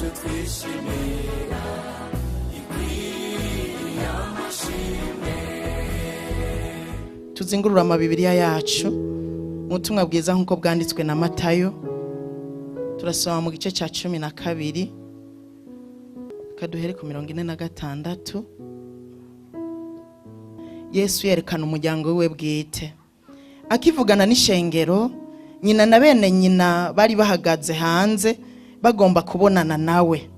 Yacu twishimira ikwiriye amashimwe. Tuzingurura amabibiriya yacu mu butumwa bwiza nk'uko bwanditswe na Matayo. Turasoma mu gice cya 12, kaduhere ku 46. Yesu yerekana umuryango wiwe bwite. Akivugana n'ishengero, nyina na bene nyina bari bahagaze hanze bagomba kubonana nawe.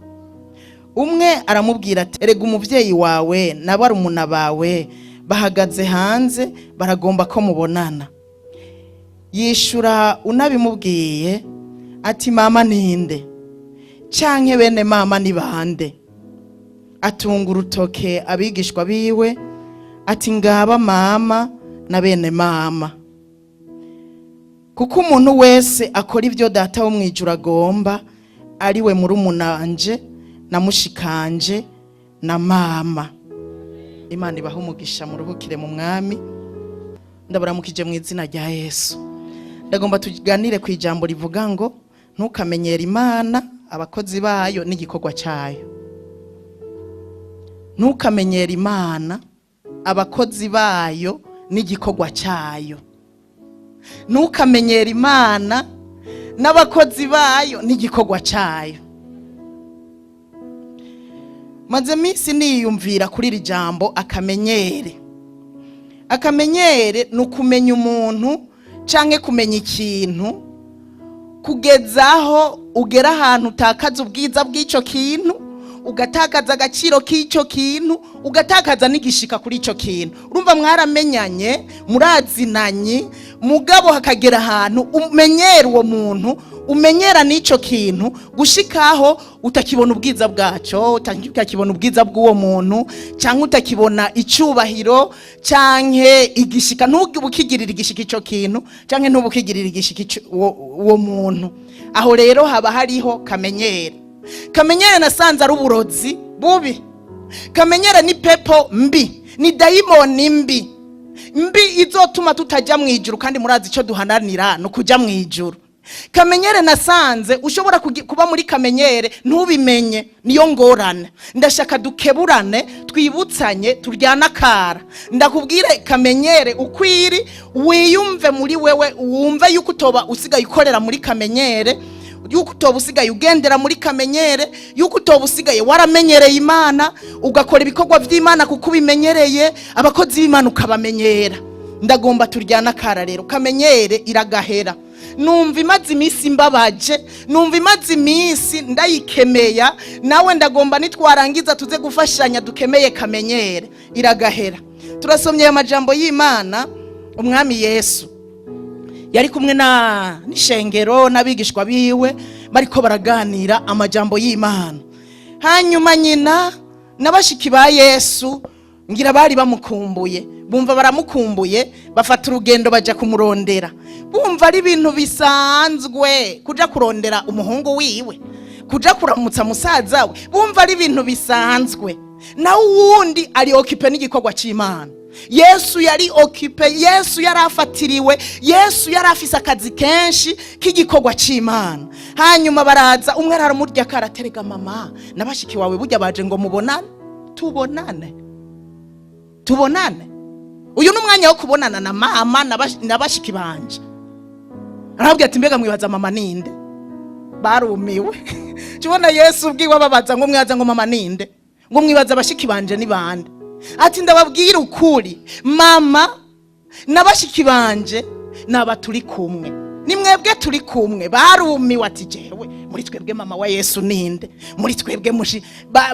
Umwe aramubwira ati: "Erega umuvyeyi wawe na barumuna bawe bahagaze hanze, baragomba ko mubonana." Yishura unabimubwiye ati: "Mama ninde, canke bene mama ni bande?" Atunga urutoke abigishwa biwe ati: "Ngaba mama na bene mama, kuko umuntu wese akora ibyo Data wo mu ijuru agomba, ari we murumunanje na mushikanje na mama." Imana ibahe umugisha, muruhukire mu Mwami. Ndabaramukije mu izina rya Yesu. Ndagomba tuganire ku ijambo rivuga ngo: "Ntukamenyere Imana, abakozi bayo n'igikorwa cyayo." Ntukamenyere Imana, abakozi bayo n'igikorwa cyayo. Ntukamenyere Imana n'abakozi bayo n'igikorwa cyayo. Maze iminsi niyumvira kuri iri jambo akamenyere. Akamenyere ni ukumenya umuntu canke kumenya ikintu kugezaho ugera ahantu utakaza ubwiza bw'icyo kintu, ugatakaza agaciro k'icyo kintu, ugatakaza n'igishika kuri icyo kintu. Urumva mwaramenyanye, murazinanye, mugabo hakagera ahantu umenyera uwo muntu, umenyera n'icyo kintu, gushikaho utakibona ubwiza bwacyo, utakibona ubwiza bw'uwo muntu, cyangwa utakibona icyubahiro cyangwa igishika. Ntubukigirire igishika icyo kintu, cyangwa ntubukigirire igishika uwo muntu. Aho rero haba hariho kamenyere. Kamenyere nasanze ari uburozi bubi. Kamenyere ni pepo mbi, ni dayimoni mbi mbi izotuma tutajya mu ijuru, kandi murazi icyo duhananira ni ukujya mu ijuru. Kamenyere nasanze ushobora kuba muri kamenyere ntubimenye, niyo ngorane. Ndashaka dukeburane, twibutsanye, turyane akara. Ndakubwire kamenyere ukwiri, wiyumve muri wewe, wumve yuko utoba usigaye ukorera muri kamenyere, yuko utoba usigaye ugendera muri kamenyere, yuko utoba usigaye waramenyereye Imana, ugakora ibikorwa by'Imana kuko ubimenyereye, abakozi b'Imana ukabamenyera. Ndagomba turyane akara rero. Kamenyere iragahera. Numva imaze iminsi mbabaje, numva imaze iminsi ndayikemeya. Nawe ndagomba nitwarangiza tuze gufashanya dukemeye kamenyere iragahera. Turasomye aya majambo y'Imana. Umwami Yesu yari kumwe na n'ishengero n'abigishwa biwe, bariko baraganira amajambo y'Imana. Hanyuma nyina na bashiki ba Yesu ngira bari bamukumbuye, bumva baramukumbuye, bafata urugendo bajya kumurondera. Bumva ari ibintu bisanzwe kuja kurondera umuhungu wiwe, kuja kuramutsa musaza we, bumva ari ibintu bisanzwe. Nawe uwundi ari occupé n'igikorwa cy'Imana. Yesu yari occupé, Yesu yari afatiriwe, Yesu yari afise akazi kenshi k'igikorwa cy'Imana. Hanyuma baraza, umwe aramurya karaterega: "Mama na bashiki wawe burya baje ngo mubonane." Tubonane, tubonane? Uyu ni umwanya wo kubonana na mama na bashiki banje? Arababwira ati: "Mbega mwibaza mama ninde?" Barumiwe. Tubona Yesu ubwiwe ababaza ngo: "Mwaza ngo mama ninde? Ngo mwibaza abashiki banje ni bande?" Ati: "Ndababwira ukuri, mama na bashiki banje naba turi kumwe, ni mwebwe turi kumwe." Barumiwe. Ati: "Jewe, muri twebwe mama wa Yesu ninde? Muri twebwe mushi?"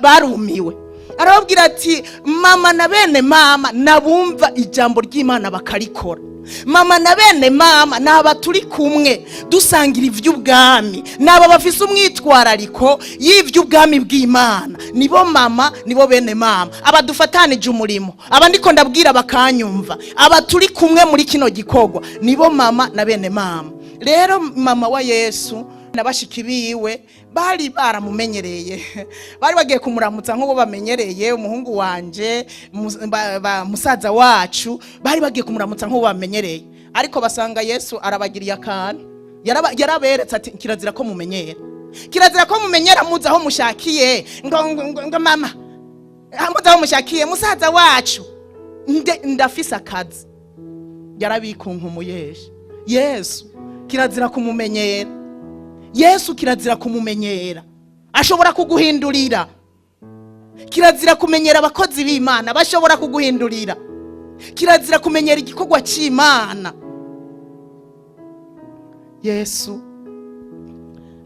Barumiwe. Arababwira ati: "Mama na bene mama nabumva ijambo ry'Imana bakarikora. Mama na bene mama ni aba turi kumwe dusangira iby'ubwami, ni aba bafise umwitwarariko y'iby'ubwami bw'Imana, nibo mama, nibo bene mama, aba dufatanije umurimo, aba ndiko ndabwira bakanyumva, aba turi kumwe muri kino gikorwa, nibo mama na bene mama." Rero mama wa Yesu na bashiki biwe bari baramumenyereye, bari bagiye kumuramutsa nk'uwo bamenyereye: "Umuhungu wanje, musaza wacu." Bari bagiye kumuramutsa nk'uwo bamenyereye, ariko basanga Yesu arabagiriye akantu. Yaraberetse ati: "Kirazira ko mumenyera." Kirazira ko mumenyera muzi aho mushakiye, ngo mama muzi aho mushakiye, musaza wacu ndafise akazi. Yarabikunkumuyesha Yesu. Kirazira kumumenyera Yesu, kirazira kumumenyera, ashobora kuguhindurira. Kirazira kumenyera abakozi b'Imana, bashobora kuguhindurira. Kirazira kumenyera igikorwa cy'Imana. Yesu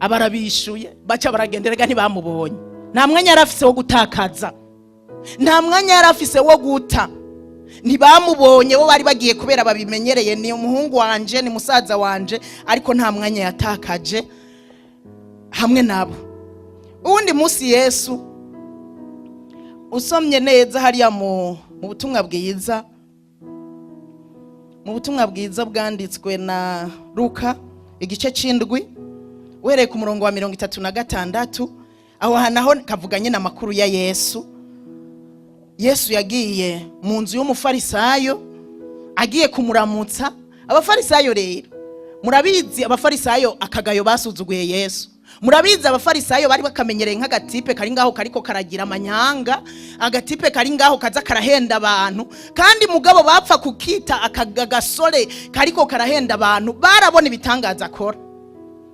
abarabishuye baca baragenderega, ntibamubonye. Nta mwanya yari afise wo gutakaza, nta mwanya yari afise wo guta. Ntibamubonye, bo bari bagiye kubera babimenyereye, ni umuhungu wanje, ni musaza wanje, ariko nta mwanya yatakaje hamwe nabo. Uwundi munsi Yesu, usomye neza hariya mu butumwa bwiza, mu butumwa bwiza bwanditswe na Luka igice c'indwi, uhereye ku murongo wa 36, aho hantu naho kavuga nyine amakuru ya Yesu. Yesu yagiye mu nzu y'umufarisayo agiye kumuramutsa. Abafarisayo rero murabizi, abafarisayo akagayo basuzuguye Yesu. Murabizi, abafarisayo bari bakamenyereye nk'agatipe kari ngaho kariko karagira amanyanga, agatipe kari ngaho kaza karahenda abantu. Kandi mugabo bapfa kukita akagasore kariko karahenda abantu, barabona ibitangaza akora,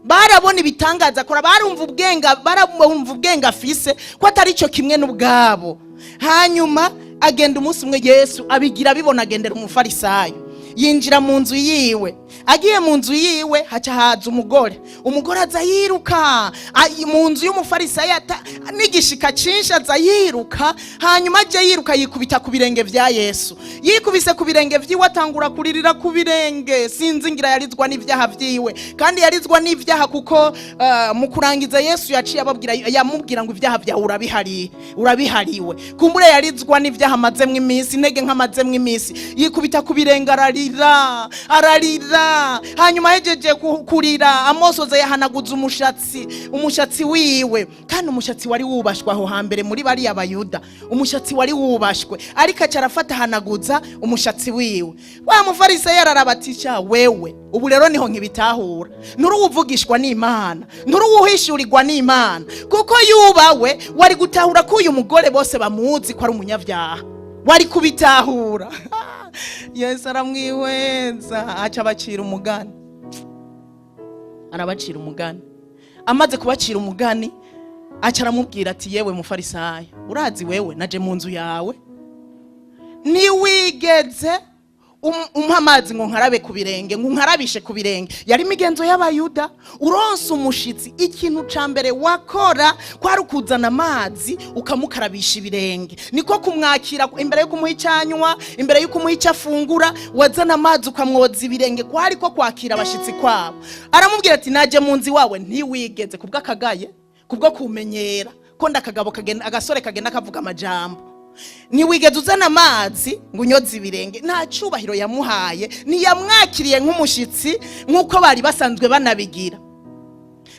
barabona ibitangaza akora, barumva ubwenge, barumva ubwenge afise ko atari cyo kimwe n'ubwabo. Hanyuma agenda umunsi umwe, Yesu abigira abibona, agendera umufarisayo, yinjira mu nzu yiwe. Agiye mu nzu yiwe, haca haza umugore. Umugore aza yiruka mu nzu y'umufarisayo n'igishika cinshi, aza yiruka. Hanyuma aje yiruka, yikubita ku birenge vya Yesu. Yikubise ku birenge vyiwe, atangura kuririra ku birenge. Sinzi ngira yarizwa n'ivyaha vyiwe, kandi yarizwa n'ivyaha kuko mu kurangiza Yesu yaciye ababwira, yamubwira ngo ibyaha vyawe urabihariwe. Kumbure yarizwa n'ivyaha amazemwo iminsi, intege nk'amazemwo iminsi. Yikubita ku birenge, ararira, ararira. Hanyuma ahejeje kurira, amosoza yahanaguza umushatsi wiwe. Kandi umushatsi wari wubashwe aho hambere muri bariya Bayuda, umushatsi wari wubashwe. Ariko aca arafata ahanaguza umushatsi wiwe. Wa mufarisayo araraba ati: "Sha wewe, ubu rero niho nkibitahura, nturuwuvugishwa n'Imana, nturuwuhishurirwa n'Imana, kuko yubawe wari gutahura ko uyu mugore bose bamuzi ko ari umunyabyaha, wari kubitahura." Yesu aramwihweza, aca abacira umugani, arabacira umugani. Amaze kubacira umugani, aca aramubwira ati: "Yewe mufarisayo, urazi wewe naje mu nzu yawe, ntiwigeze umpa amazi ngo nkarabe ku birenge, ngo nkarabishe ku birenge." Yari imigenzo y'Abayuda, uronse umushitsi, ikintu ca mbere wakora kwari ukuzana amazi ukamukarabisha ibirenge, niko kumwakira. Imbere yo kumuha icyanywa, imbere yo kumuha icyo afungura, wazana amazi ukamwoza ibirenge, kwari ko kwakira abashitsi kwabo. Aramubwira ati: "Naje mu nzu iwawe, ntiwigeze." Kubw'akagaye, kubwo kumenyera ko ndakagabo kagenda, agasore kagenda kavuga amajambo, "ntiwigeze uzana amazi ngo unyoze ibirenge." Nta cyubahiro yamuhaye, ntiyamwakiriye nk'umushyitsi nk'uko bari basanzwe banabigira,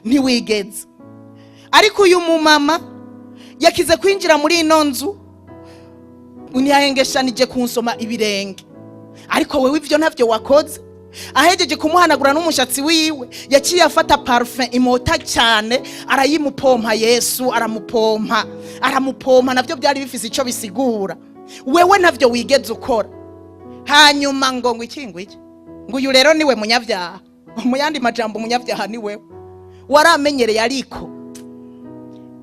ntiwigeze. Ariko uyu mumama yakize kwinjira muri ino nzu, ntiyahengeshanije kunsoma ibirenge, ariko wewe ibyo ntabyo wakoze. Ahejeje kumuhanagura n'umushatsi wiwe, yaciye afata parfum imota cyane, arayimupompa. Yesu aramupompa, aramupompa. Nabyo byari bifise icyo bisigura. Wewe ntabyo wigeze ukora. Hanyuma ngo iki, ngo iki, ngo uyu rero niwe munyabyaha. Mu yandi majambo, umunyabyaha ni wewe waramenyereye. Ariko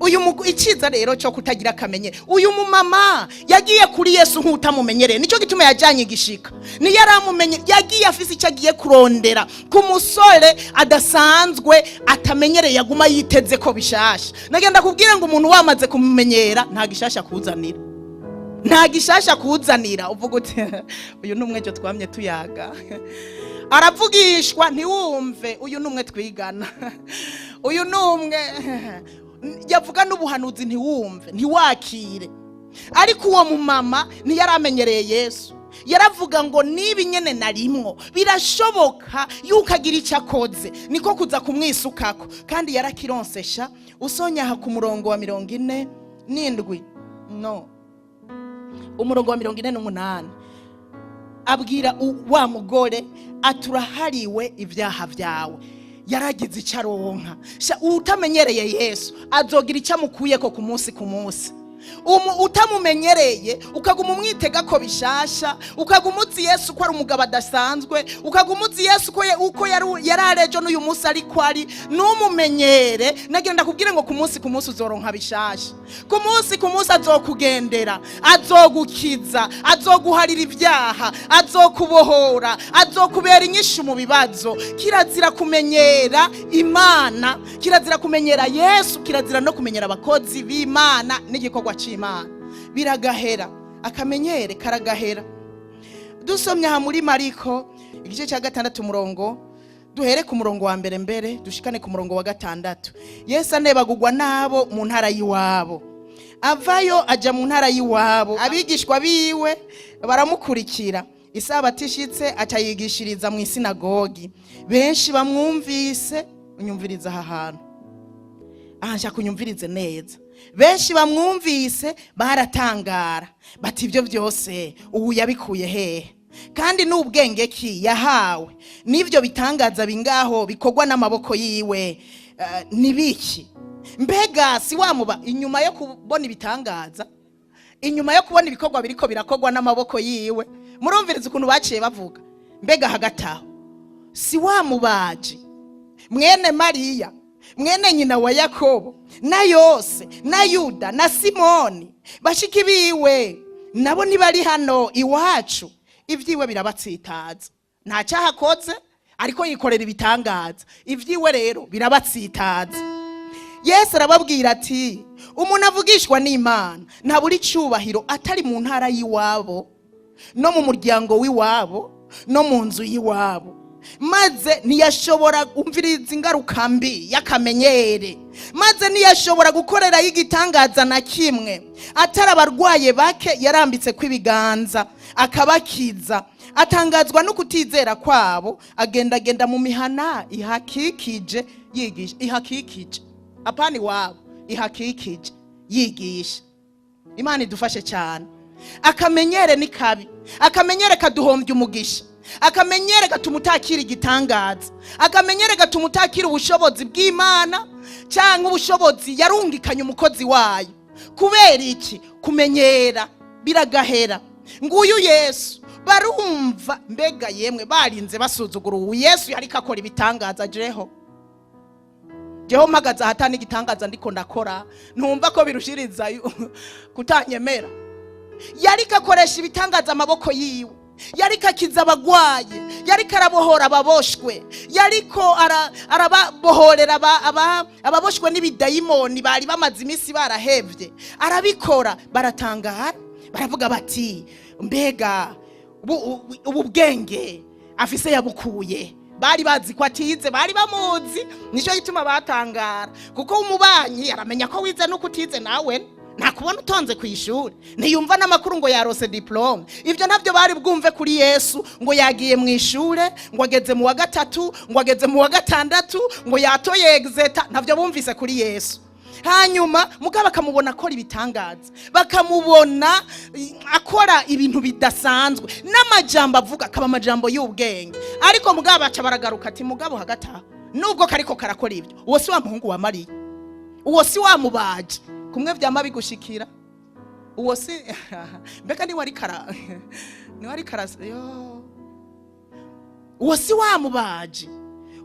uyu icyiza rero cyo kutagira akamenyero, uyu mumama yagiye kuri Yesu nk'utamumenyereye, nicyo gituma yajyanye igishika. Niyo yaramumenye, yagiye afise icyo agiye kurondera ku musore adasanzwe, atamenyereye, aguma yiteze ko bishasha. Nagenda kubwira ngo umuntu wamaze kumumenyera, nta gishasha kuzanira, nta gishasha kuzanira. Uvuga uti: "Uyu ni umwe twamye tuyaga." Aravugishwa ntiwumve. "Uyu ni umwe twigana, uyu ni umwe." Yavuga n'ubuhanuzi ntiwumve, ntiwakire. Ariko uwo mumama ntiyaramenyereye Yesu, yaravuga ngo niba nyene narimwo, birashoboka yuko agira icyo akoze. Niko kuza kumwisukako, kandi yarakironsesha. Usonyaha ku murongo wa 47, no umurongo wa 48, abwira wa mugore ati: "Urahariwe ibyaha byawe." Yaragize icyo aronka. Sha, utamenyereye Yesu azogira icyo amukuyeko ku munsi ku munsi. Utamumenyereye ukaguma umwitega ko bishasha, ukaguma uzi Yesu ko ari umugabo adasanzwe, ukaguma uzi Yesu ko uko yari ari ejo n'uyu munsi ariko ari, numumenyere. Nagira ndakubwire ngo ku munsi ku munsi uzoronka bishasha, ku munsi ku munsi azokugendera, azogukiza, azoguharira ibyaha, azokubohora, azokubera inyishu mu bibazo. Kirazira kumenyera Imana, kirazira kumenyera Yesu, kirazira no kumenyera abakozi b'Imana n'igikorwa c'Imana. Biragahera, akamenyere karagahera. Dusomye aha muri Mariko igice cya 6, umurongo, duhere ku murongo wa mbere dushikane ku murongo wa 6. Yesu anebagurwa n'abo mu ntara y'iwabo. Avayo aja mu ntara y'iwabo, abigishwa biwe baramukurikira. Isabato ishitse aca yigishiriza mu isinagogi. Benshi bamwumvise, unyumviriza aha hantu, aha nshaka unyumvirize neza. Benshi bamwumvise baratangara bati: "Ibyo byose ubu yabikuye hehe? Kandi n'ubwenge ki yahawe n'ibyo bitangaza bingaho bikorwa n'amaboko yiwe nibiki? Mbega si wamuba?" Inyuma yo kubona ibitangaza, inyuma yo kubona ibikorwa biriko birakorwa n'amaboko yiwe, murumviriza ukuntu baciye bavuga: "Mbega hagati aho si wa mubaji, mwene Mariya, mwene nyina wa Yakobo na Yose na Yuda na Simoni? Bashiki biwe nabo ntibari hano iwacu?" Ibyiwe birabatsitaza. Nta cyaha akoze, ariko yikorera ibitangaza. Ibyiwe rero birabatsitaza. Yesu arababwira ati: "Umuntu avugishwa n'Imana ntabura icyubahiro atari mu ntara y'iwabo no mu muryango w'iwabo no mu nzu y'iwabo." Maze ntiyashobora, umviriza ingaruka mbi y'akamenyere, maze ntiyashobora gukorerayo igitangaza na kimwe atari abarwaye bake yarambitse kw'ibiganza akabakiza. Atangazwa no kutizera kwabo. Agendagenda mu mihana ihakikije yigisha. Ihakikije, apana iwabo, ihakikije yigisha. Imana idufashe cyane. Akamenyere ni kabi. Akamenyere kaduhombya umugisha. Akamenyere gatuma utakira igitangaza. Akamenyere gatuma utakira ubushobozi bw'Imana cyangwa ubushobozi yarungikanye umukozi wayo. Kubera iki? Kumenyera biragahera. Nguyu Yesu, barumva mbega yemwe, barinze basuzugura ubu Yesu yariko akora ibitangaza. Jeho jeho mpagaze ahatani igitangaza ndiko ndakora, ntumva ko birushiriza kutanyemera. Yariko akoresha ibitangaza amaboko yiwe, yariko akiza abagwaye, yariko arabohora ababoshwe, yariko arababohorera ababoshwe n'ibidayimoni bari bamaze iminsi barahevye. Arabikora, baratangara, baravuga bati: "Mbega ubu bwenge afise yabukuye?" Bari bazi ko atize, bari bamuzi, nicyo gituma batangara, kuko umubanyi aramenya ko wize nuko utize. Nawe ntakubona utonze ku ishuri, ntiyumva n'amakuru ngo yarose diplôme. Ibyo ntabyo bari bwumve kuri Yesu, ngo yagiye mu ishure, ngo ageze mu wa 3, ngo ageze mu wa 6, ngo yatoye exétat. Ntabyo bumvise kuri Yesu. Hanyuma mugabo bakamubona akora ibitangaza, bakamubona akora ibintu bidasanzwe, n'amajambo avuga akaba amajambo y'ubwenge. Ariko mugabo baca baragaruka ati: "Mugabo hagati aho, nubwo kariko karakora ibyo, uwo si wa muhungu wa Mariya? Uwo si wa mubaji?" Kumwe vyama bigushikira, uwo si mbega niwe ari kara yo, uwo si wa mubaji?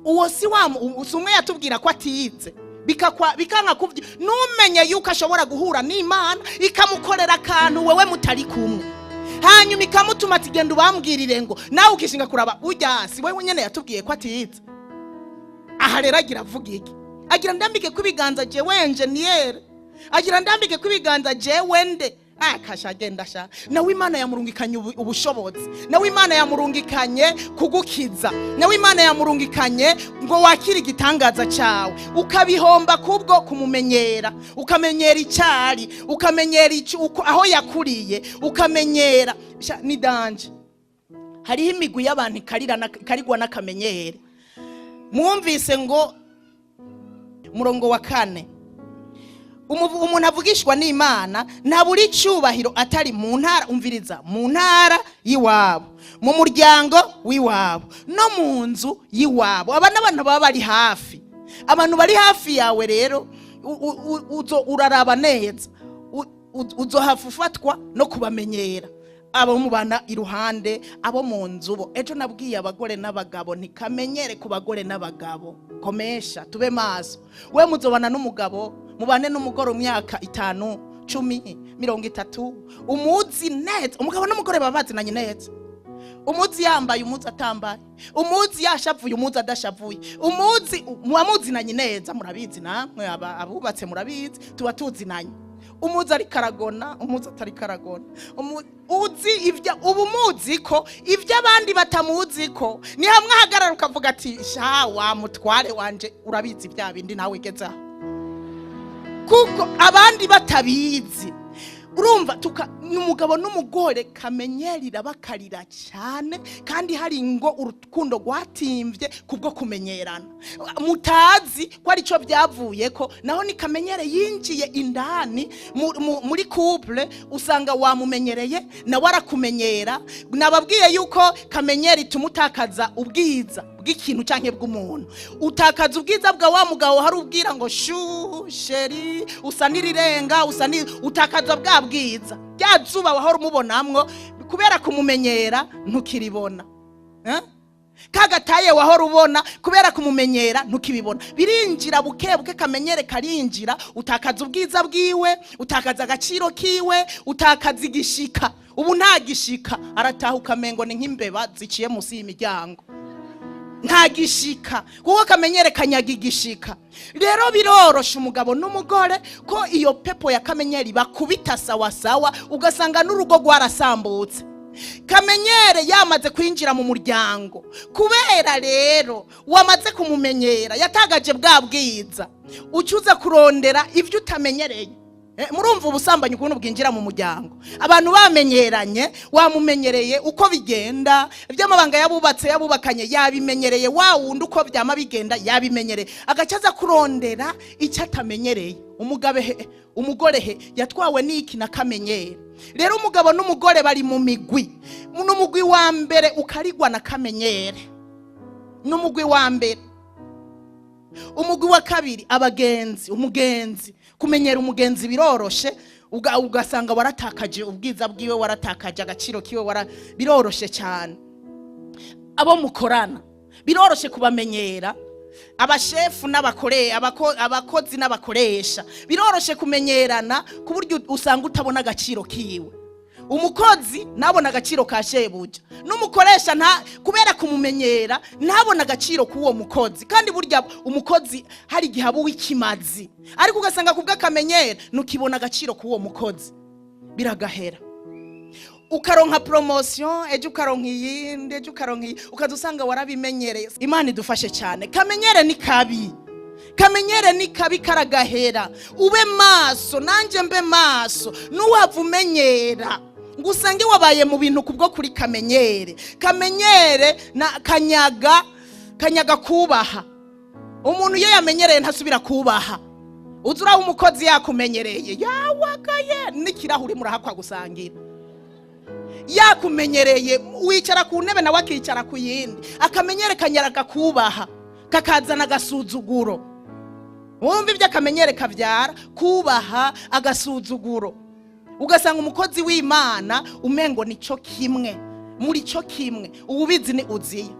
Uwo si wa si umwe yatubwira ko atize? Bikakwa bikanka kuvyo, numenye yuko ashobora guhura n'Imana ikamukorera akantu wewe mutari kumwe, hanyuma ikamutuma ati: "Genda ubambwirire." Ngo nawe ukishinga kuraba urya si wewe nyene yatubwiye ko atize? Aha rero agira avuga iki? Agira ndambike ko ibiganza jewe enjeniyeri, agira ndambike ko ibiganza jewe nde? Akasha agenda sha. Nawe Imana yamurungikanye ubushobozi, nawe Imana yamurungikanye kugukiza, nawe Imana yamurungikanye ngo wakire igitangaza cyawe, ukabihomba kubwo kumumenyera, ukamenyera icyari, ukamenyera aho yakuriye, ukamenyera. Sha, ni danger. Hariho imigwi y'abantu ikarigwa n'akamenyere. Mwumvise ngo murongo wa 4. Umuntu avugishwa n'Imana ntabura icyubahiro atari mu ntara, umviriza, mu ntara y'iwabo, mu muryango w'iwabo, no mu nzu y'iwabo. Aba n'abantu baba bari hafi, abantu bari hafi yawe. Rero uzo uraraba neza, uzohava ufatwa no kubamenyera, abo mubana iruhande, abo mu nzu bo. Ejo nabwiye abagore n'abagabo, ntikamenyere ku bagore n'abagabo. Komesha tube maso. We muzobana n'umugabo, mubane n'umugore imyaka 5, 10, 30, umuzi neza. Umugabo n'umugore baba bazinanye neza. Umuzi yambaye, umuzi atambaye, umuzi yashavuye, umuzi adashavuye, umuzi muba muzinanye neza. Murabizi namwe abubatse, murabizi, tuba tuzinanye. Umuzi ariko aragona, umuzi atari karagona, uzi ibyo ubu muzi ko ibyo abandi batamuzi ko ni hamwe ahagarara ukavuga ati: "Sha wa mutware wanje, urabizi bya bindi nawe gezaho," kuko abandi batabizi. Urumva tuka n'umugabo n'umugore kamenyerira bakarira cyane, kandi hari ngo urukundo rwatimvye kubwo kumenyerana, mutazi ko aricyo byavuye ko. Naho ni kamenyere yinjiye indani muri couple, usanga wamumenyereye nawe arakumenyera. Nababwiye yuko kamenyere ituma utakaza ubwiza bw'ikintu canke bw'umuntu. Utakaza ubwiza bwa wa mugabo hari ubwira ngo: "Chou chéri, usa n'irirenga, usa ni." Utakaza bwa bwiza, rya zuba wahora umubonamwo, kubera kumumenyera ntukiribona. Eh? Kagataye wahora ubona, kubera kumumenyera ntukibibona. Birinjira buke buke, kamenyere karinjira, utakaza ubwiza bwiwe, utakaza agaciro kiwe, utakaza igishika. Ubu nta gishika, arataha ukamengo ni nk'imbeba ziciye munsi y'imiryango, nta gishika, kuko kamenyere kanyaga igishika. Rero birorosha umugabo n'umugore ko iyo pepo ya kamenyeri bakubita sawasawa, ugasanga n'urugo rwarasambutse, kamenyere yamaze kwinjira mu muryango. Kubera rero wamaze kumumenyera, yatagaje bwa bwiza, ucuza kurondera ibyo utamenyereye. Murumva ubusambanyi ukuntu bwinjira mu muryango abantu bamenyeranye. Wamumenyereye uko bigenda, iby'amabanga yabubatse, yabubakanye, yabimenyereye. Wa wundi uko byama bigenda yabimenyereye, agaca aza kurondera icyo atamenyereye. Umugabe he, umugore he, yatwawe n'iki? Na kamenyere. Rero umugabo n'umugore bari mu migwi. N'umugwi wa mbere ukarigwa na kamenyere, n'umugwi wa mbere. Umugwi wa kabiri, abagenzi. Umugenzi, kumenyera umugenzi biroroshe, ugasanga waratakaje ubwiza bwiwe, waratakaje agaciro kiwe, biroroshe cyane. Abo mukorana biroroshe kubamenyera, abashefu n'abakore, abakozi n'abakoresha biroroshe kumenyerana, ku buryo usanga utabona agaciro kiwe. Umukozi ntabona agaciro ka shebuja, n'umukoresha nta, kubera kumumenyera ntabona agaciro k'uwo mukozi. Kandi burya umukozi hari igihe aba uw'ikimazi, ariko ugasanga kubw'akamenyero ntukibona agaciro k'uwo mukozi. Biragahera, ukaronka promotion ejo, ukaronka iyindi ejo, ukaronka iyi, ukaza usanga warabimenyereye. Imana idufashe cyane. Kamenyere ni kabi, kamenyere ni kabi, karagahera. Ube maso, nanjye mbe maso. Nuwava umenyera ngo usange wabaye mu bintu kubwo kuri kamenyere. Kamenyere na kanyaga, kanyaga kubaha. Umuntu iyo yamenyereye ntasubira kubaha. Uzi uraho umukozi yakumenyereye, yawagaye n'ikirahuri murahakwa gusangira. Yakumenyereye, wicara ku ntebe nawe akicara ku yindi. Akamenyere kanyaraga kubaha, kakazana agasuzuguro. Wumva ibyo akamenyere kabyara? Kubaha, agasuzuguro. Ugasanga umukozi w'Imana umengo nico kimwe, muri cyo kimwe. Ububizi ni Uziya.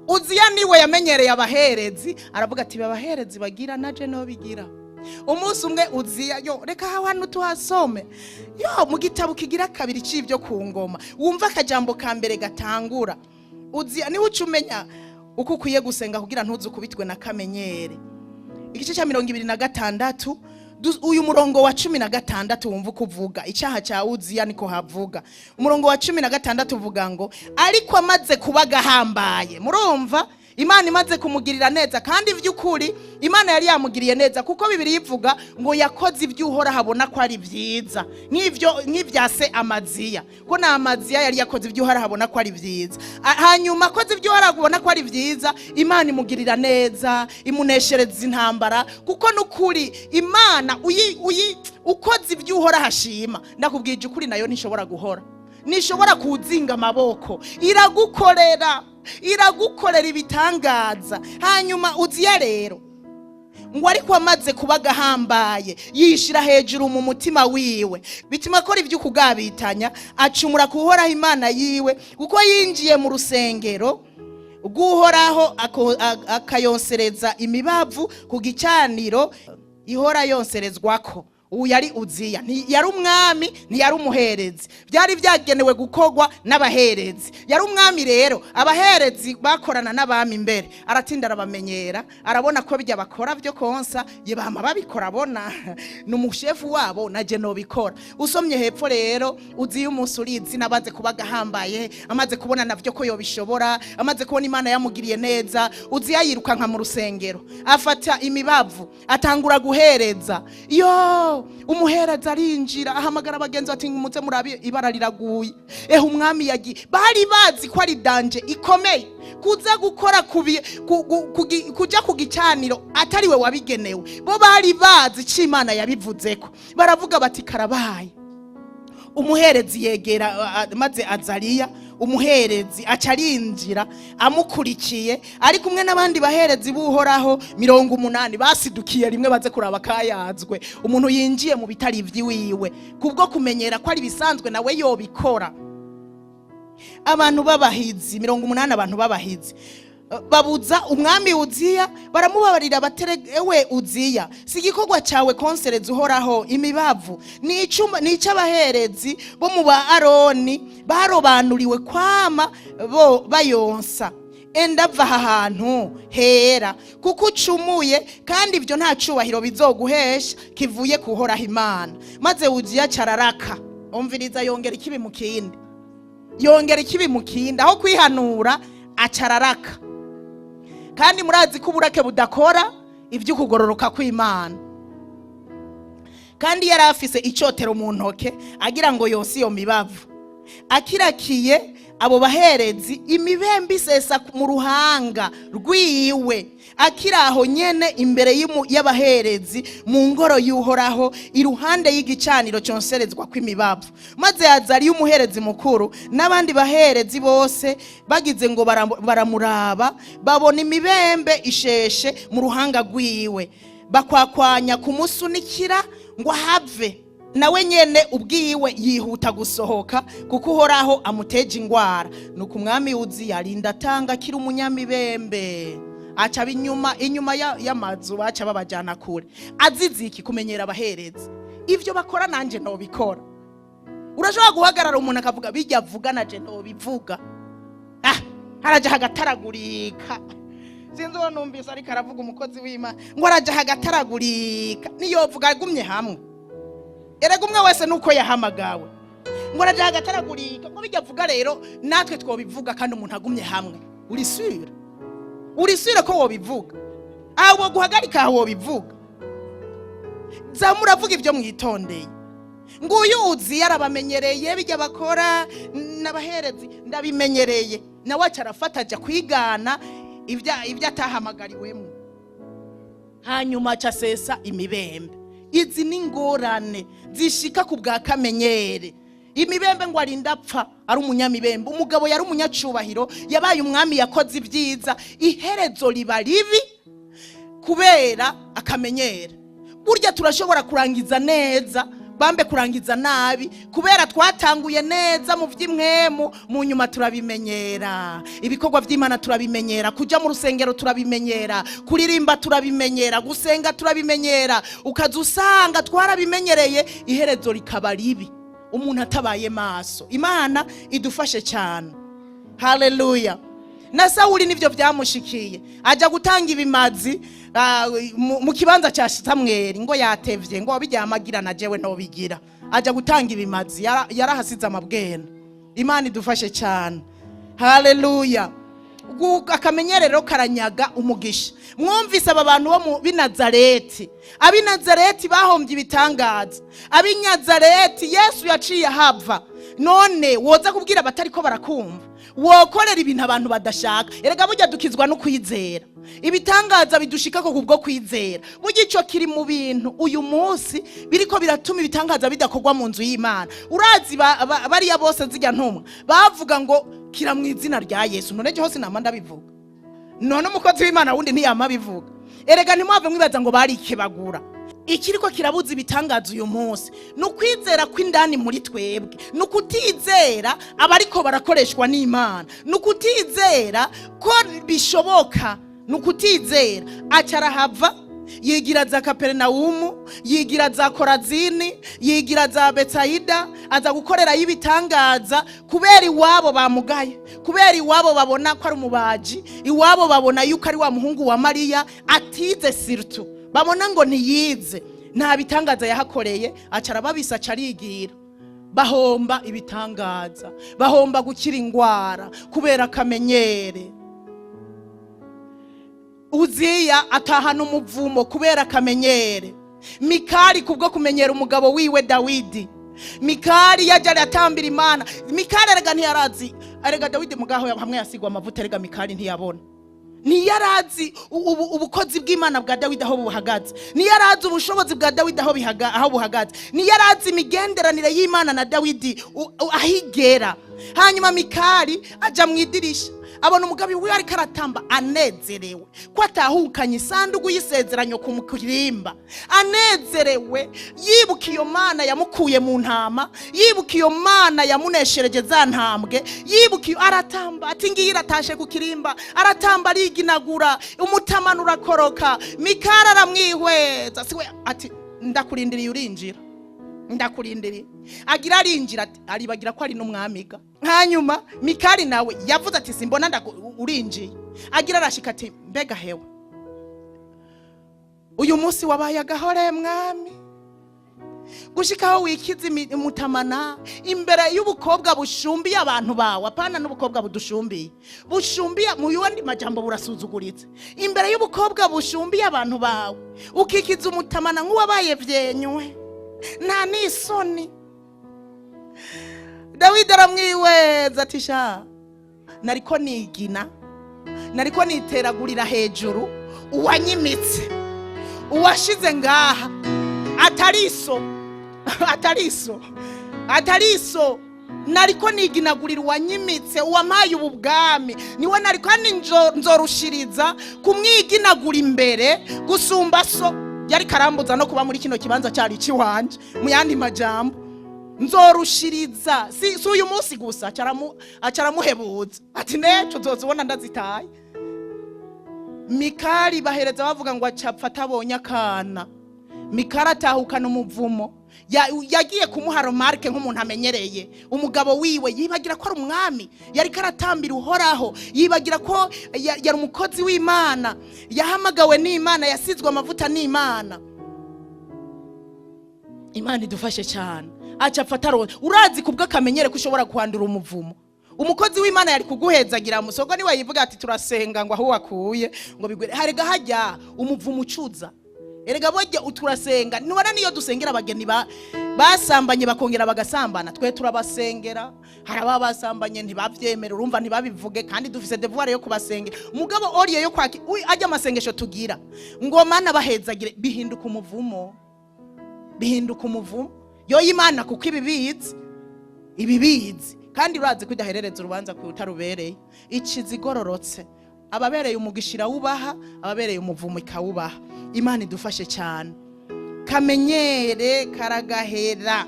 Uziya niwe yamenyereye abaherezi, aravuga ati: "Abaherezi bagira naje no bigira." Umunsi umwe Uziya, yo reka hano tuhasome, yo mu gitabo kigira kabiri c'ibyo ku ngoma, wumva akajambo ka mbere gatangura. Uziya niwe uca umenya uko ukwiye gusenga kugira ntuze ukubitwe na kamenyere. Igice cya 26, uyu murongo wa 16, wumva uko uvuga icyaha cya Uziya. Niko havuga umurongo wa 16, uvuga ngo: "Ariko amaze kuba agahambaye." Murumva? Imana imaze kumugirira neza, kandi vy'ukuri Imana yari yamugiriye neza, kuko Bibiliya ivuga ngo yakoze ibyo Uhoraho abona ko ari vyiza, nk'ivyo nk'ivya se Amaziya, ko na Amaziya yari yakoze ibyo Uhoraho abona ko ari vyiza. Hanyuma akoze ibyo Uhoraho abona ko ari vyiza, Imana imugirira neza, imuneshereza intambara, kuko n'ukuri Imana uyi ukoze ibyo Uhoraho ashima, ndakubwije ukuri, nayo ntishobora guhora, nishobora kuzinga amaboko, iragukorera, iragukorera ibitangaza. Hanyuma Uziya rero ngo ariko amaze kuba agahambaye, yishira hejuru mu mutima wiwe, bituma akora ibyo kugabitanya, acumura ku Uhoraho Imana yiwe, kuko yinjiye mu rusengero rw'Uhoraho akayonsereza imibavu ku gicaniro ihora yonserezwako. Ubu yari Uziya, ntiyari umwami, ntiyari umuherezi, byari byagenewe gukorwa n'abaherezi. Yari umwami rero, abaherezi bakorana n'abami imbere, aratinda arabamenyera, arabona ko bijya bakora byo konsa ye bama babikora, abona ni umushefu wabo, naje nobikora. Usomye hepfo rero, Uziya umunsi urizi nabaze kuba agahambaye, amaze kubona navyo ko yobishobora, amaze kubona Imana yamugiriye neza, Uziya yirukanka mu rusengero, afata imibavu, atangura guhereza. Yo, umuhereza arinjira, ahamagara abagenzi ati: "Muze murabe, ibara riraguye." Ehe, umwami yagiye, bari bazi ko ari danger ikomeye kuza gukora kuja ku gicaniro atariwe wabigenewe. Bo bari bazi icyo Imana yabivuzeko, baravuga bati: "Karabaye." Umuherezi yegera maze Azariya umuherezi aca arinjira amukurikiye, ari kumwe n'abandi baherezi b'Uhoraho 80, basidukiye rimwe baze kuraba kayazwe. Umuntu yinjiye mu bitari ivy'iwiwe kubwo kumenyera ko ari bisanzwe, nawe yobikora. Abantu b'abahizi 80, abantu b'abahizi babuza umwami Uziya, baramubabarira batere: "Ewe Uziya, si igikorwa cyawe konsereza Uhoraho imibavu, ni icy'abaherezi bo mu ba Aroni barobanuriwe kwama bo bayonsa. Enda va aha hantu hera, kuko ucumuye, kandi ibyo nta cubahiro bizoguhesha kivuye kuhoraho Imana." Maze Uziya cararaka. Umviriza, yongera ikibi mu kindi, yongera ikibi mu kindi, aho kwihanura acararaka. Kandi murazi ko uburake budakora iby'ukugororoka kw'Imana. Kandi yari afise icotero mu ntoke, agira ngo yose iyo mibavu. Akirakiye abo baherezi, imibembe isesa mu ruhanga rwiwe, akiri aho nyene imbere y'abaherezi mu ngoro y'Uhoraho, iruhande y'igicaniro conserezwa kw'imibavu. Maze Azariya umuherezi mukuru n'abandi baherezi bose bagize ngo baramuraba, babona imibembe isheshe mu ruhanga rwiwe, bakwakwanya kumusunikira ngo ahave. Nawe nyene ubwiwe yihuta gusohoka, kuko Uhoraho amuteje ingwara. Nuko umwami Uziya arinda atanga akiri umunyamibembe, aca aba inyuma inyuma y'amazu, baca babajyana kure. Azize iki? Kumenyera abaherezi, ivyo bakora nanje nobikora. Urashobora guhagarara, umuntu akavuga bijya avuga, naje nobivuga. Ah, haraja hagataragurika. Sinzi uwo numvise ariko aravuga, umukozi w'Imana, ngo araja hagataragurika, niyovuga agumye hamwe. Erega umwe wese nuko yahamagawe. Ngo araja hagataragurika, ngo bijya avuga rero natwe twobivuga, kandi umuntu agumye hamwe. Uri sûre? Uri sûre ko wobivuga? Aho guhagarika, aho wobivuga? Za muravuga ibyo mwitondeye. Nguyu uzi yarabamenyereye, bijya bakora n'abaherezi ndabimenyereye, nawe aca arafata ajya kwigana ibyo atahamagariwemo, hanyuma aca asesa imibembe. Izi ni ingorane zishika ku bwa kamenyere. Imibembe, ngo arinda apfa ari umunyamibembe. Umugabo yari umunyacubahiro, yabaye umwami, yakoze ibyiza, iherezo riba ribi kubera akamenyera. Burya turashobora kurangiza neza, bambe kurangiza nabi, kubera twatanguye neza mu by'imwemu, mu nyuma turabimenyera. Ibikorwa by'Imana turabimenyera, kujya mu rusengero turabimenyera, kuririmba turabimenyera, gusenga turabimenyera, ukaza usanga twarabimenyereye, iherezo rikaba ribi umuntu atabaye maso. Imana idufashe cyane. Haleluya. Na Sawuli nivyo byamushikiye, ajya gutanga ibimazi mu kibanza cya Samweli, ngo yatevye, ngo bijyamagira na jewe ntobigira, ajya gutanga ibimazi, yarahasize amabwena. Imana idufashe cyane. Haleluya. Akamenyerero karanyaga umugisha. Mwumvise aba bantu bo mu b'Inazareti, ab'Inazareti bahombye ibitangaza, ab'Inazareti Yesu yaciye ahava. None woza kubwira abatariko barakumva, wokorera ibintu abantu badashaka. Erega burya dukizwa no kwizera, ibitangaza bidushikako kubwo kwizera. Burya ico kiri mu bintu uyu munsi biriko biratuma ibitangaza bidakorwa mu nzu y'Imana. Urazi bariya bose zijya ntumwa bavuga ngo kira mu izina rya Yesu. None je hose nama ndabivuga, none umukozi w'Imana wundi ntiyama bivuga. Erega ntimwave mwibaza ngo barikebagura. Ikiriko kirabuza ibitangaza uyu munsi ni ukwizera kw'indani muri twebwe, ni ukutizera abariko barakoreshwa n'Imana, ni ukutizera ko bishoboka, ni ukutizera. Aca arahava yigira za Kaperinawumu, yigira za Korazini, yigira za Betsayida, aza gukorerayo ibitangaza kubera iwabo bamugaye, kubera iwabo babona ko ari umubaji, iwabo babona yuko ari wa muhungu wa Mariya atize, surtout babona ngo ntiyize. Nta bitangaza yahakoreye, aca arababisa, aca arigira. Bahomba ibitangaza, bahomba gukira ingwara kubera akamenyere. Uziya atahana umuvumo kubera akamenyere. Mikali kubwo kumenyera umugabo wiwe Dawidi, Mikali yajya aratambira Imana. Mikali erega ntiyarazi, erega Dawidi mugaho hamwe yasigwa amavuta, erega Mikali ntiyabona, ntiyarazi ubukozi bw'Imana bwa Dawidi aho buhagaze, ntiyarazi ubushobozi bwa Dawidi aho buhagaze, ntiyarazi imigenderanire y'Imana na Dawidi aho igera. Hanyuma Mikali aja mu idirisha, abona umugabo wiwe ariko aratamba anezerewe ko atahukanye isanduku y'isezerano ku mukirimba, anezerewe yibuka iyo Mana yamukuye mu ntama, yibuka iyo Mana yamuneshereje za ntambwe, yibuka iyo, aratamba ati ngiyi iratashe ku kirimba. Aratamba, ariginagura, umutamana urakoroka. Mikali aramwihweza, siwe ati ndakurindiriye urinjira, ndakurindiriye. Agira arinjira, ati aribagira ko ari n'umwamiga. Hanyuma Mikali nawe yavuze ati simbona urinjiye. Agira arashika ati mbega hewe, uyu munsi wabaye agahore mwami, gushikaho wikiza umutamana imbere y'ubukobwa bushumbiye abantu bawe. Apana n'ubukobwa budushumbiye, bushumbiye mu yandi majambo burasuzuguritse. Imbere y'ubukobwa bushumbiye abantu bawe ukikiza umutamana nk'uwabaye vyenywe, nta n'isoni. Dawidi aramwiweza ati sha, nariko nigina, nariko niteragurira hejuru uwanyimitse, uwashize ngaha atariso, atariso, atariso. Nariko niginagurira uwanyimitse, uwampaye ubu bwami, niwe nariko kandi nzorushiriza kumwiginagura imbere gusumba so yari karambuza no kuba muri kino kibanza cyari ikiwanje. Mu yandi majambo nzorushiriza si uyu munsi gusa. Acaramuhebuza ati neco uzozibona ndazitaye. Mikali bahereza bavuga ngo acapfa atabonye akana. Mikali atahukana umuvumo. Yagiye kumuha remarque nk'umuntu amenyereye umugabo wiwe, yibagira ko ari umwami yariko aratambira Uhoraho, yibagira ko yari umukozi w'Imana, yahamagawe n'Imana, yasizwe amavuta n'Imana. Imana idufashe cyane. Aca afata urazi kubw'akamenyere ko ushobora kwandura umuvumo. Umukozi w'Imana yari kuguhezagira musogo, niwe yivuga ati turasenga ngo aho wakuye ngo bigwere. Harega hajya umuvumo ucuza. Erega bojya turasenga, nubona niyo dusengera abageni basambanye bakongera bagasambana, twe turabasengera. Hari ababa basambanye ntibavyemere, urumva ntibabivuge, kandi dufise devoir yo kubasengera. Mugabo oriye yo kwaki ajya amasengesho tugira ngo Mana bahezagire, bihinduka umuvumo, bihinduka umuvumo. Yo Imana kuko ibibizi, ibibizi, kandi urazi ko idaherereza urubanza ku utarubereye. Ikizigororotse ababereye umugisha irawubaha, ababereye umuvumo ikawubaha. Imana idufashe cyane. Kamenyere karagahera,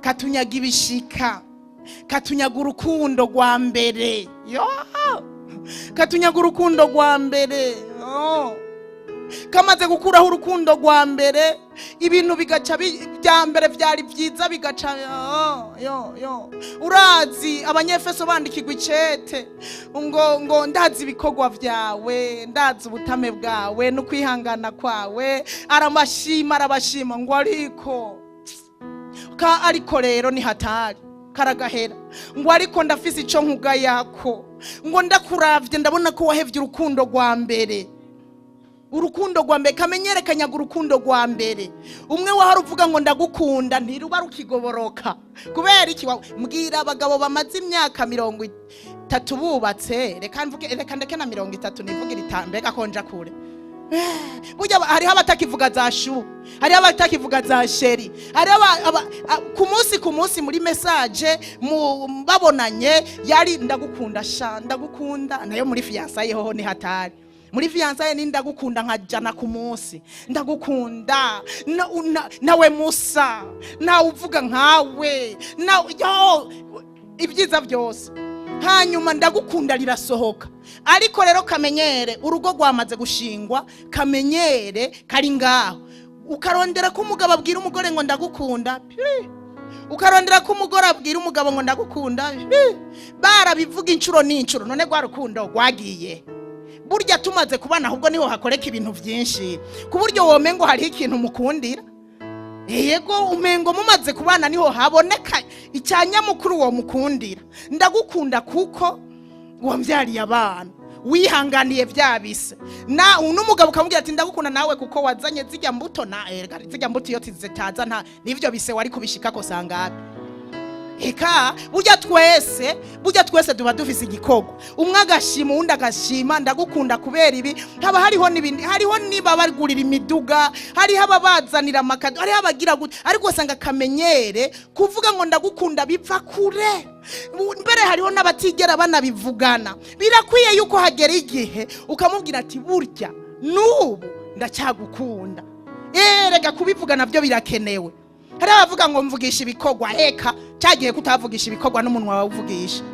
katunyaga ibishika, katunyaga urukundo rwa mbere, yo katunyaga urukundo rwa mbere, yo. Kamaze gukuraho urukundo rwa mbere, ibintu bigaca bya mbere byari byiza bigaca yo, yo, yo. Urazi Abanyefeso bandikirwa icete ngo ndazi ibikorwa byawe, ndazi ubutame bwawe no kwihangana kwawe. Arabashima, arabashima ngo ariko ka ariko rero ni hatari. Karagahera. Ngo ariko ndafise ico nkugayako, ngo ndakuravye ndabona ko wahevye urukundo rwa mbere. Urukundo rwa mbere, kamenyere kanyaga urukundo rwa mbere. Umwe wahora uvuga ngo ndagukunda, ntiruba rukigoboroka. Kubera iki? Mbwira abagabo bamaze imyaka 30 bubatse, reka mvuge, reka ndeke na 30, nivugire itanu, mbega ko nja kure. Burya hariho abatakivuga za chou, hariho abatakivuga za chéri, hariho ku munsi ku munsi muri message babonanye yari ndagukunda sha, ndagukunda. Nayo muri fiançailles hoho ni hatari. Muri fiançailles ni ndagukunda nka jana ku munsi, ndagukunda nawe musa nawe uvuga nkawe na yo ibyiza byose. Hanyuma ndagukunda rirasohoka. Ariko rero kamenyere, urugo rwamaze gushingwa, kamenyere kari ngaho. Ukarondera ko umugabo abwira umugore ngo ndagukunda, pi. Ukarondera ko umugore abwira umugabo ngo ndagukunda, pi. Barabivuga inshuro n'inshuro, none rwa rukundo rwagiye? Burya tumaze kubana ahubwo niho hakoreka ibintu byinshi, ku buryo womengo hariho ikintu mukundira. Yego, umengo mumaze kubana niho haboneka icyanyamukuru wo mukundira. Ndagukunda kuko wambyariye abana, wihanganiye bya bise. Na n'umugabo ukamubwira ati ndagukunda nawe kuko wazanye zijya mbuto, na erega zijya mbuto iyo zitaza nta nivyo bise wari kubishikako sangapi? Eka burya twese tuba dufise igikorwa, umwe agashima, uwundi agashima. Ndagukunda kubera ibi. Haba hariho n'ibindi, hariho niba bagurira imiduga, hariho ababazanira amakado, hariho abagira gute, ariko usanga akamenyere kuvuga ngo ndagukunda biva kure. Mbere hariho n'abatigera banabivugana. Birakwiye yuko hagera igihe ukamubwira ati burya n'ubu ndacyagukunda. Erega kubivuga nabyo birakenewe. Hari abavuga ngo mvugisha ibikorwa. Eka cyagiye kutavugisha ibikorwa n'umunwa wawuvugisha.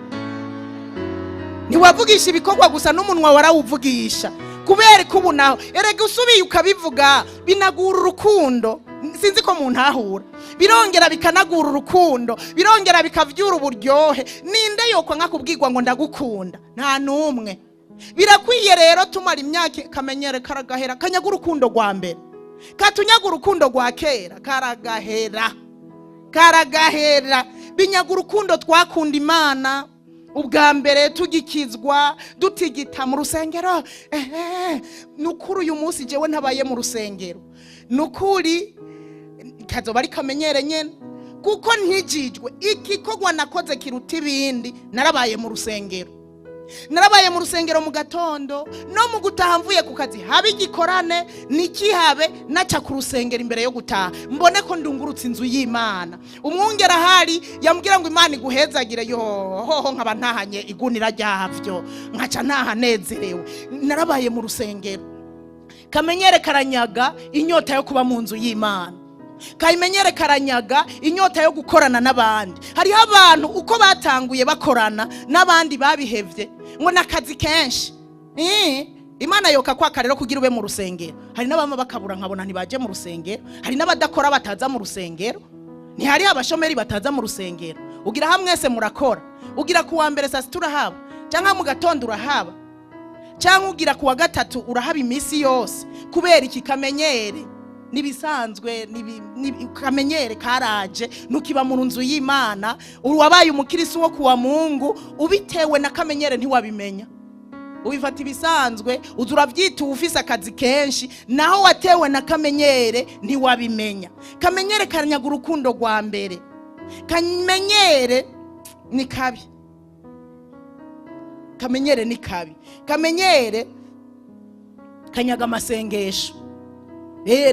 Ntiwavugisha ibikorwa gusa, n'umunwa warawuvugisha. Kubera ko ubu naho erega usubiye ukabivuga binagura urukundo. Sinzi ko muntahura. Birongera bikanagura urukundo, birongera bikavyura uburyohe. Ninde yokwa nkakubwirwa ngo ndagukunda? Nta n'umwe. Birakwiye rero tumara imyaka, kamenyere karagahera, kanyaga urukundo rwa mbere, katunyaga urukundo rwa kera, karagahera, karagahera. Binyaga urukundo twakunda Imana ubwa mbere tugikizwa, dutigita mu rusengero. Ehe, nukuri uyu munsi jewe ntabaye mu rusengero, nukuri kazoba ari kamenyere nyene, kuko ntijijwe. Igikorwa nakoze kiruta ibindi, narabaye mu rusengero. Narabaye mu rusengero mu gatondo no mu gutaha mvuye ku kazi, habe igikorane nikihabe, naca ku rusengero imbere yo gutaha, mbone ko ndungurutse inzu y'Imana. Umwungera ahari yambwira ngo Imana iguhezagire, yo hoho nkaba ntahanye igunira ryavyo, nkaca ntaha nezerewe. Narabaye mu rusengero. Kamenyere karanyaga inyota yo kuba mu nzu y'Imana. Kamenyere karanyaga inyota yo gukorana n'abandi. Hariho abantu uko batanguye bakorana n'abandi babihevye, ngo n'akazi kenshi. Imana yoka kwaka rero kugira ube mu rusengero. Hari n'abama bakabura, nkabona ntibaje mu rusengero. Hari n'abadakora bataza mu rusengero. Ntihari abashomeri bataza mu rusengero? Ugira hamwe mwese murakora, ugira ku wa mbere saa sita urahaba, cyangwa mu gatondo urahaba, cyangwa ugira ku wa gatatu urahaba, iminsi yose. Kubera iki? Kamenyere nibisanzwe, kamenyere karaje, nukiba mu nzu y'Imana. Wabaye umukirisi wo kuwa Mungu ubitewe na kamenyere, ntiwabimenya, ubifata ibisanzwe, uza urabyita ufise akazi kenshi, naho watewe na kamenyere ntiwabimenya. Kamenyere karanyaga urukundo rwa mbere. Kamenyere ni kabi, kamenyere ni kabi. Kamenyere kanyaga amasengesho.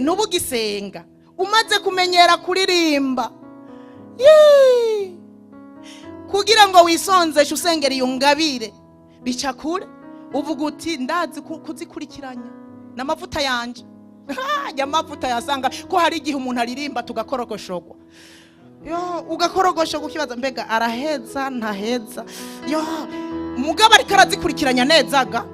Nubu ugisenga umaze kumenyera kuririmba. Yee! Kugira ngo wisonzeshe usengera iyo ngabire bica kure, uvuga uti ndazi kuzikurikiranya n'amavuta yanje. Ya mavuta yasanga ko hari igihe umuntu aririmba tugakorogoshogwa, yo ugakorogoshogwa ukibaza mbega araheza ntaheza. Yo mugabo ariko arazikurikiranya nezaga.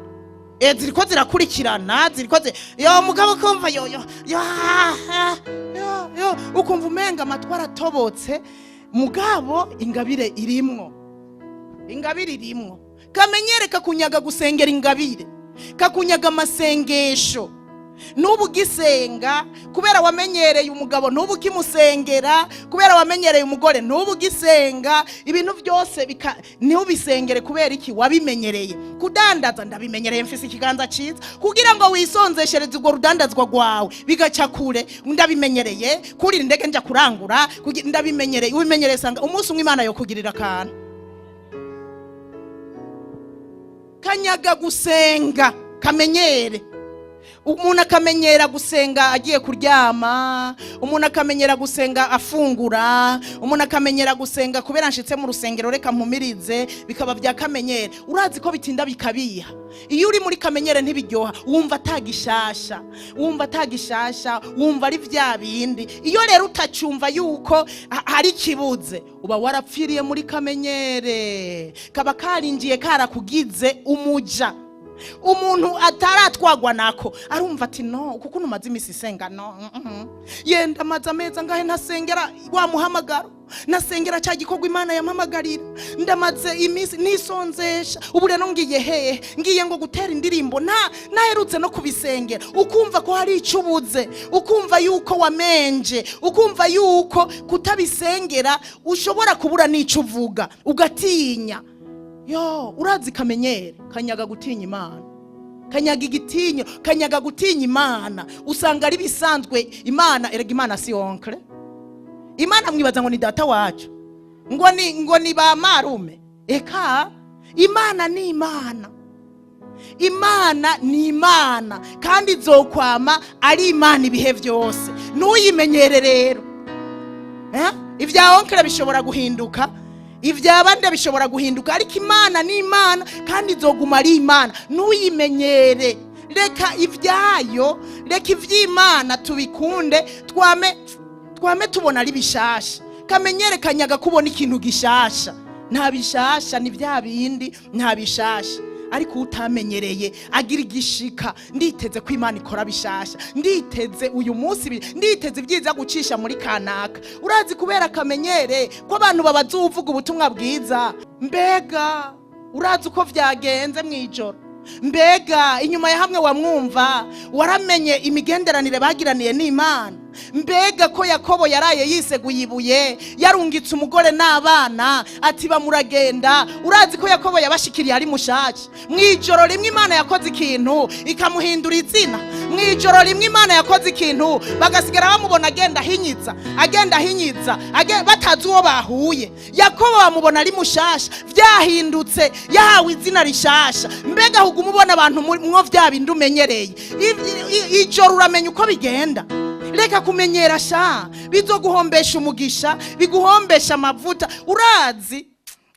Ziriko zirakurikirana, ziriko yo mugabo kumva yo yo yo ah, yo yo, ukumva umenga amatwi aratobotse, mugabo ingabire irimwo, ingabire irimwo. Kamenyere kakunyaga gusengera ingabire, kakunyaga amasengesho. N'ubu ugisenga kubera wamenyereye umugabo, n'ubu ukimusengera kubera wamenyereye umugore, n'ubu ugisenga ibintu byose ntubisengere. Kubera iki? Wabimenyereye. Kudandaza, ndabimenyereye, mfise ikiganza cyiza, kugira ngo wisonzeshereze urwo rudandazwa rwawe bigaca kure. Ndabimenyereye kurira indege nja kurangura, ndabimenyereye. Ubimenyereye, sanga umunsi umwe Imana yo kugirira akantu kanyaga gusenga kamenyere. Umuntu akamenyera gusenga agiye kuryama, umuntu akamenyera gusenga afungura, umuntu akamenyera gusenga kubera nshitse mu rusengero reka mpumirize, bikaba bya kamenyere. Urazi ko bitinda bikabiha. Iyo uri muri kamenyere ntibiryoha, wumva atagishasha, wumva atagishasha, wumva ari bya bindi. Iyo rero utacyumva yuko hari ikibuze, uba warapfiriye muri kamenyere, kaba karinjiye karakugize umuja. Umuntu ataratwagwa nako arumva ati: "No kuko umaze imisi isenga, no yenda amaze amezi angahe ntasengera wa muhamagaro, nasengera cya gikorwa Imana yampamagarira, ndamaze iminsi nisonzesha, ubu rero ngiye hehe? Ngiye ngo gutera indirimbo nta naherutse no kubisengera." Ukumva ko hari icyo ubuze, ukumva yuko wamenje, ukumva yuko kutabisengera ushobora kubura n'icyo uvuga, ugatinya. Yo, urazi kamenyere kanyaga gutinya Imana, kanyaga igitinyo, kanyaga gutinya Imana. Usanga ari bisanzwe. Imana erega, Imana si oncle. Imana mwibaza ngo ni data wacu, ngo ni ba marume? Eka, Imana ni Imana, Imana ni Imana, kandi izokwama ari Imana ibihe byose. Ntuyimenyere rero. Eh? Ibya oncle bishobora guhinduka, ibya bande bishobora guhinduka, ariko Imana ni Imana kandi izoguma ari Imana. Ntuyimenyere. Reka ibyayo, reka iby'Imana tubikunde, twame tubona ari bishasha. Kamenyere kanyaga kubona ikintu gishasha. Nta bishasha, ni bya bindi, nta bishasha. Ariko utamenyereye agira igishika: "Nditeze ko Imana ikora bishasha, nditeze uyu munsi nditeze ibyiza gucisha muri kanaka." Urazi kubera akamenyere ko abantu babaza uvuga ubutumwa bwiza: "Mbega urazi uko vyagenze mw'ijoro? Mbega inyuma ya hamwe wamwumva, waramenye imigenderanire bagiraniye n'Imana? Mbega ko Yakobo yaraye yiseguye ibuye, yarungitse umugore n'abana ati bamuragenda, urazi ko Yakobo yabashikiriye ari mushasha? Mu ijoro rimwe Imana yakoze ikintu ikamuhindura izina. Mu ijoro rimwe Imana yakoze ikintu, bagasigara bamubona agenda ahinyiza, agenda ahinyiza, batazi uwo bahuye. Yakobo bamubona ari mushasha, vyahindutse, yahawe izina rishasha. Mbega huguma ubona abantu mwo vya bindi umenyereye? Ijoro uramenya uko bigenda. Reka kumenyera sha, bizoguhombesha umugisha, biguhombesha amavuta." Urazi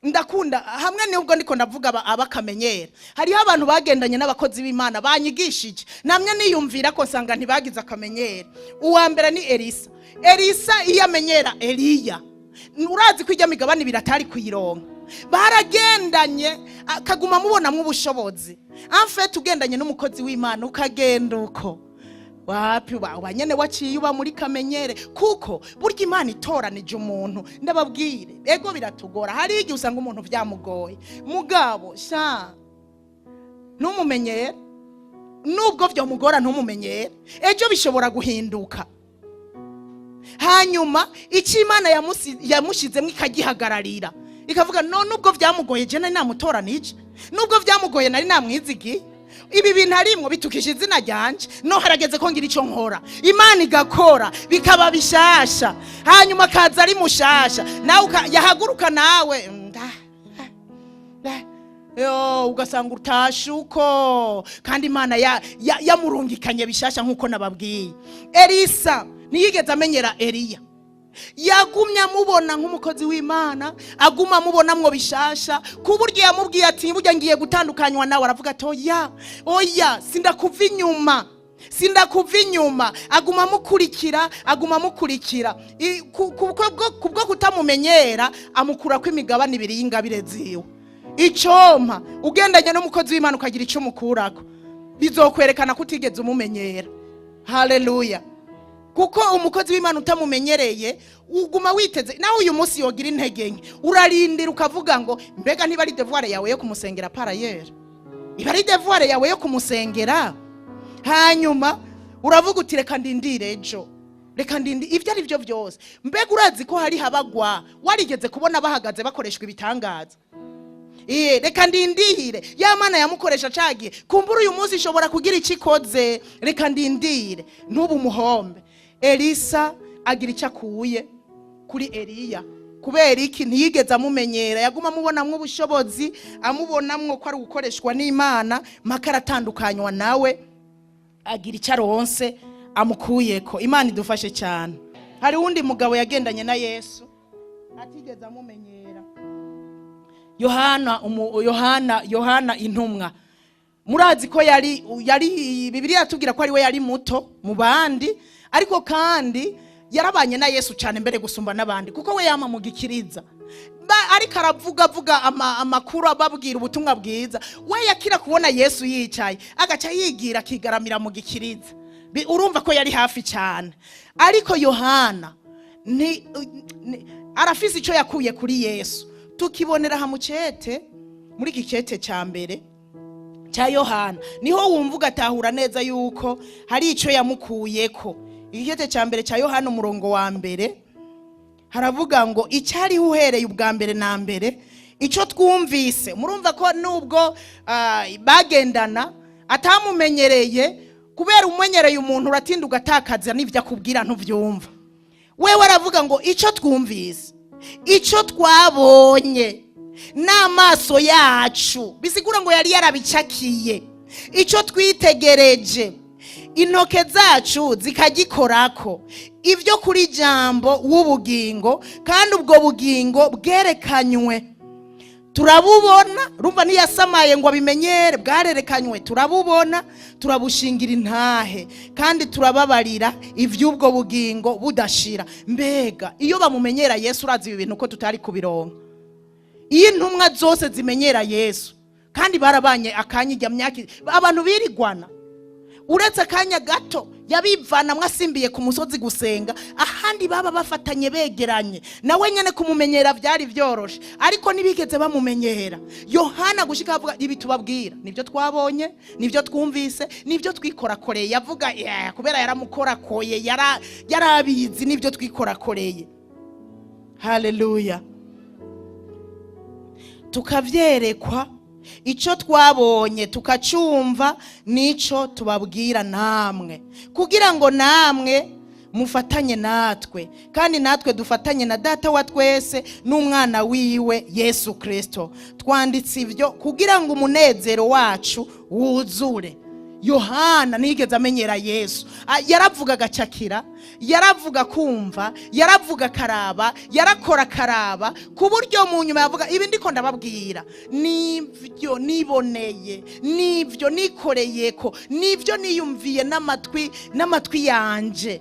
ndakunda hamwe nubwo ndiko ndavuga abakamenyera, hariho abantu bagendanye n'abakozi b'Imana banyigishije, namwe niyumvira ko nsanga ntibagize akamenyero. Uwa mbere ni Elisa. Elisa iyo amenyera Eliya, urazi ko ijya migabane ibiri atari kuyironka. Baragendanye, akaguma amubonamwo ubushobozi. En fait, ugendanye n'umukozi w'Imana ukagenda uko, wapi, uba nyene waciye uba muri kamenyere. Kuko burya Imana itoranije umuntu, ndababwire, ego biratugora, hari igihe usanga umuntu vyamugoye, mugabo sha ntumumenyere. Nubwo vyomugora, ntumumenyere, ejo bishobora guhinduka. Hanyuma icyo Imana yamushyizemo ikagihagararira, ikavuga: "No nubwo byamugoye, je nari namutoranije, nubwo byamugoye nari namwizigiye, ibi bintu arimwo bitukisha izina ryanje, no harageze ko ngira icyo nkora." Imana igakora bikaba bishasha, hanyuma akaza ari mushasha, nawe yahaguruka nawe yo ugasanga utashe uko, kandi Imana yamurungikanye bishasha. Nk'uko nababwiye, Elisa ntiyigeze amenyera Eliya. Yagumye amubona nk'umukozi w'Imana, aguma amubonamwo bishasha, ku buryo yamubwiye ati: "Burya ngiye gutandukanywa nawe." Aravuga ati: "Oya, oya, sindakuva inyuma, sindakuva inyuma." Aguma amukurikira, aguma amukurikira. Kubwo kutamumenyera, amukurako imigabane ibiri y'ingabire ziwe. Icompa ugendanye n'umukozi w'Imana ukagira icyo umukurako, bizokwerekana ko utigeze umumenyera. Haleluya! Kuko umukozi w'Imana utamumenyereye, uguma witeze nawe uyu munsi yogira intege nke, urarindira ukavuga ngo mbega niba ari devoir yawe yo kumusengera parayeri, iba ari devoir yawe yo kumusengera. Hanyuma Uravuga uti reka ndindire ejo, reka ndindi ibyo ari byo byose. Mbega urazi ko hari habagwa warigeze kubona bahagaze bakoreshwa ibitangaza? Iye, reka ndindire ya Mana yamukoresha cagiye, kumbura uyu munsi ishobora kugira icyo ikoze, reka ndindire. Ntubu umuhombe. Elisa agira icyo akuye kuri Eliya. Kubera iki? Ntiyigeze amumenyera, yaguma amubonamwo ubushobozi, amubonamwo ko ari gukoreshwa n'Imana, mpaka aratandukanywa nawe, agira icyo aronse amukuyeko. Imana idufashe cyane. Hari uwundi mugabo yagendanye na Yesu atigeze amumenyera, Yohana Yohana intumwa. Murazi ko yari Bibiliya yatubwira ko ari we yari muto mu bandi, ariko kandi yarabanye na Yesu cyane mbere gusumba n'abandi, kuko we yama mu gikiriza. Ariko aravuga avuga amakuru, ababwira ubutumwa bwiza. We yakira kubona Yesu yicaye, agaca yigira akigaramira mu gikiriza. Urumva ko yari hafi cyane. Ariko Yohana arafise icyo yakuye kuri Yesu, tukibonera aha mu cete, muri iki cete cya mbere cya Yohana, niho wumva ugatahura neza yuko hari icyo yamukuyeko. Igikete cya mbere cya Yohana, umurongo wa mbere, haravuga ngo icyariho uhereye ubwa mbere na mbere, icyo twumvise. Murumva ko nubwo bagendana atamumenyereye, kubera umenyereye umuntu uratinda ugatakaza n'ibyo akubwira ntubyumva. Wewe aravuga ngo icyo twumvise, icyo twabonye n'amaso yacu, bisigura ngo yari yarabicakiye, icyo twitegereje, intoke zacu zikagikorako, ibyo kuri jambo w'ubugingo, kandi ubwo bugingo bwerekanywe turabubona. Rumva ntiyasamaye ngo abimenyere, bwarerekanywe turabubona, turabushingira intahe, kandi turababarira iby'ubwo bugingo budashira. Mbega iyo bamumenyera Yesu, urazi ibi bintu ko tutari kubironka? Iyo intumwa zose zimenyera Yesu, kandi barabanye akanya ijya myaka abantu birigwana, uretse akanya gato yabivanamwo asimbiye ku musozi gusenga, ahandi baba bafatanye begeranye, nawe nyine kumumenyera byari byoroshe, ariko ntibigeze bamumenyera. Yohana gushika avuga ibi tubabwira nibyo twabonye, nibyo twumvise, nibyo twikorakoreye. Yavuga yeah, kubera yaramukorakoye, yarabizi nibyo twikorakoreye. Haleluya! Tukavyerekwa, icyo twabonye tukacumva nico tubabwira namwe, kugira ngo namwe mufatanye natwe, kandi natwe dufatanye na Data wa twese n'umwana wiwe Yesu Kristo. Twanditse ibyo kugira ngo umunezero wacu wuzure. Yohana ntiyigeze amenyera Yesu. Yaravuga agacakira, yaravuga kumva, yaravuga akaraba, yarakora akaraba, ku buryo mu nyuma yavuga ibi ndiko ndababwira nibyo niboneye, nibyo nikoreyeko, nibyo niyumviye n'amatwi yanje.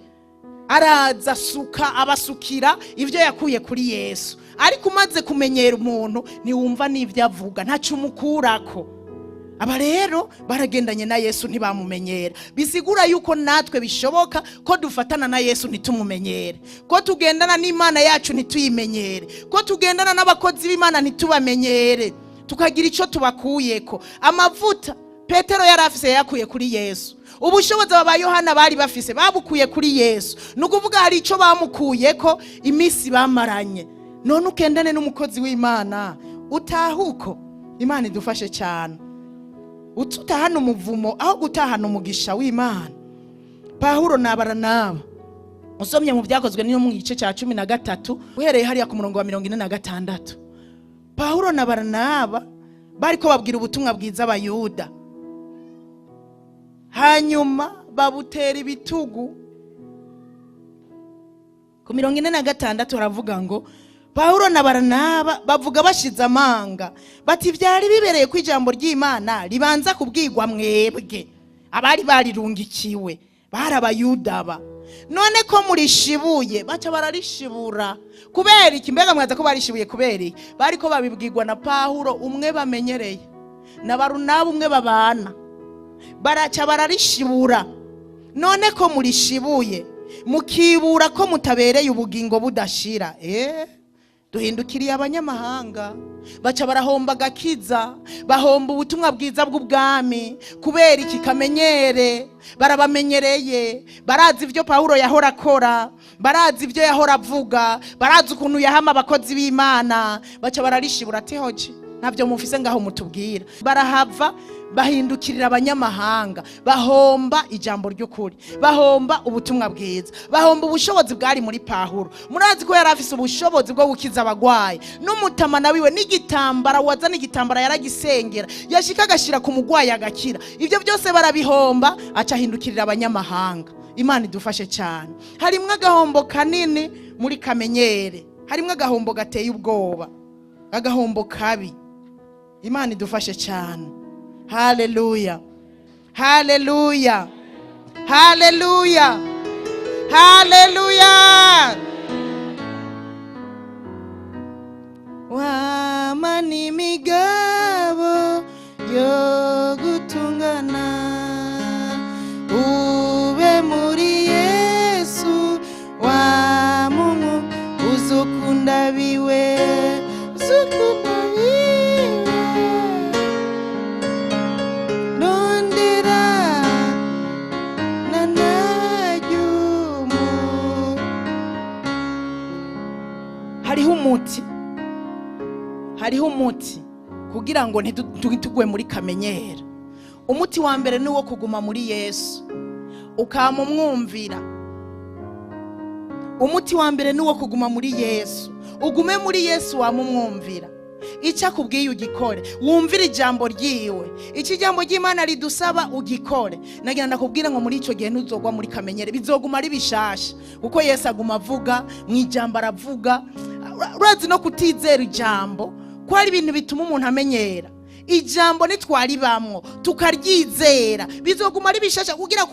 Araza asuka, abasukira ibyo yakuye kuri Yesu. Ariko umaze kumenyera umuntu ntiwumva n'ibyo avuga, ntacyo umukurako. Aba rero baragendanye na Yesu ntibamumenyera. Bisigura yuko natwe bishoboka ko dufatana na Yesu ntitumumenyere, ko tugendana n'Imana yacu ntituyimenyere, ko tugendana n'abakozi b'Imana ntitubamenyere, tukagira icyo tubakuyeko. Amavuta Petero yari afise yakuye kuri Yesu, ubushobozi aba ba Yohana bari bafise babukuye kuri Yesu. Ni ukuvuga hari icyo bamukuyeko iminsi bamaranye. None ukendane n'umukozi w'Imana utahuko? Imana idufashe cyane. Utahana umuvumo aho gutahana umugisha w'Imana. Pawulo na Baranaba, usomye mu Byakozwe niyo mu gice cya 13, uhereye hariya ku murongo wa 46, Pawulo na Baranaba bariko babwira ubutumwa bwiza Abayuda, hanyuma babutera ibitugu. Ku 46 haravuga ngo Pawulo na Baranaba bavuga bashize amanga bati byari bibereye ko ijambo ry'Imana ribanza kubwirwa mwebwe abari barirungikiwe, bari Abayuda ba, none ko murishibuye. Baca bararishibura. Kubera iki? Mbega mwaza ko barishibuye kubera iki? Bariko babibwirwa na Pawulo umwe bamenyereye, na Barunaba umwe babana, baraca bararishibura. None ko murishibuye mukibura ko mutabereye ubugingo budashira. Duhindukiriye abanyamahanga. Baca barahomba agakiza, bahomba ubutumwa bwiza bw'ubwami kubera iki? Kamenyere. Barabamenyereye, barazi ibyo Pawulo yahora akora, barazi ibyo yahora avuga, barazi ukuntu yahama abakozi b'Imana. Baca bararishibura ati hoje ntabyo mufise ngaho mutubwira. Barahava bahindukirira abanyamahanga, bahomba ijambo ry'ukuri, bahomba ubutumwa bwiza, bahomba ubushobozi bwari muri Pawulo. Murazi ko yari afise ubushobozi bwo gukiza abagwayi, n'umutamana wiwe n'igitambara, wazana igitambara yaragisengera, yashika agashira ku mugwayi agakira. Ibyo byose barabihomba, aca ahindukirira abanyamahanga. Imana idufashe cyane. Harimwo agahombo kanini muri kamenyere, harimwo agahombo gateye ubwoba, agahombo kabi. Imana idufashe cyane. Haleluya, haleluya, haleluya, haleluya. Wamani migabo yo gutungana, ube muri Yesu wa Mungu, uzokunda biwe, uzokunda biwe. Nondera na najumu. Hariho umuti, hariho umuti kugira ngo ntitugwe muri kamenyera. Umuti wa mbere ni uwo kuguma muri Yesu, ukamumwumvira. Umuti wa mbere ni uwo kuguma muri Yesu, ugume muri Yesu wamumwumvira. Icyo akubwiye ugikore, wumvire ijambo ryiwe. Icyo ijambo ry'Imana ridusaba ugikore. Nagira ndakubwira ngo muri icyo gihe ntuzogwa muri kamenyere, bizoguma ari bishasha, kuko Yesu aguma avuga mu ijambo, aravuga. Urazi no kutizera ijambo ko hari ibintu bituma umuntu amenyera. Ijambo nitwaribamwo tukaryizera, bizoguma ari bishasha, kugira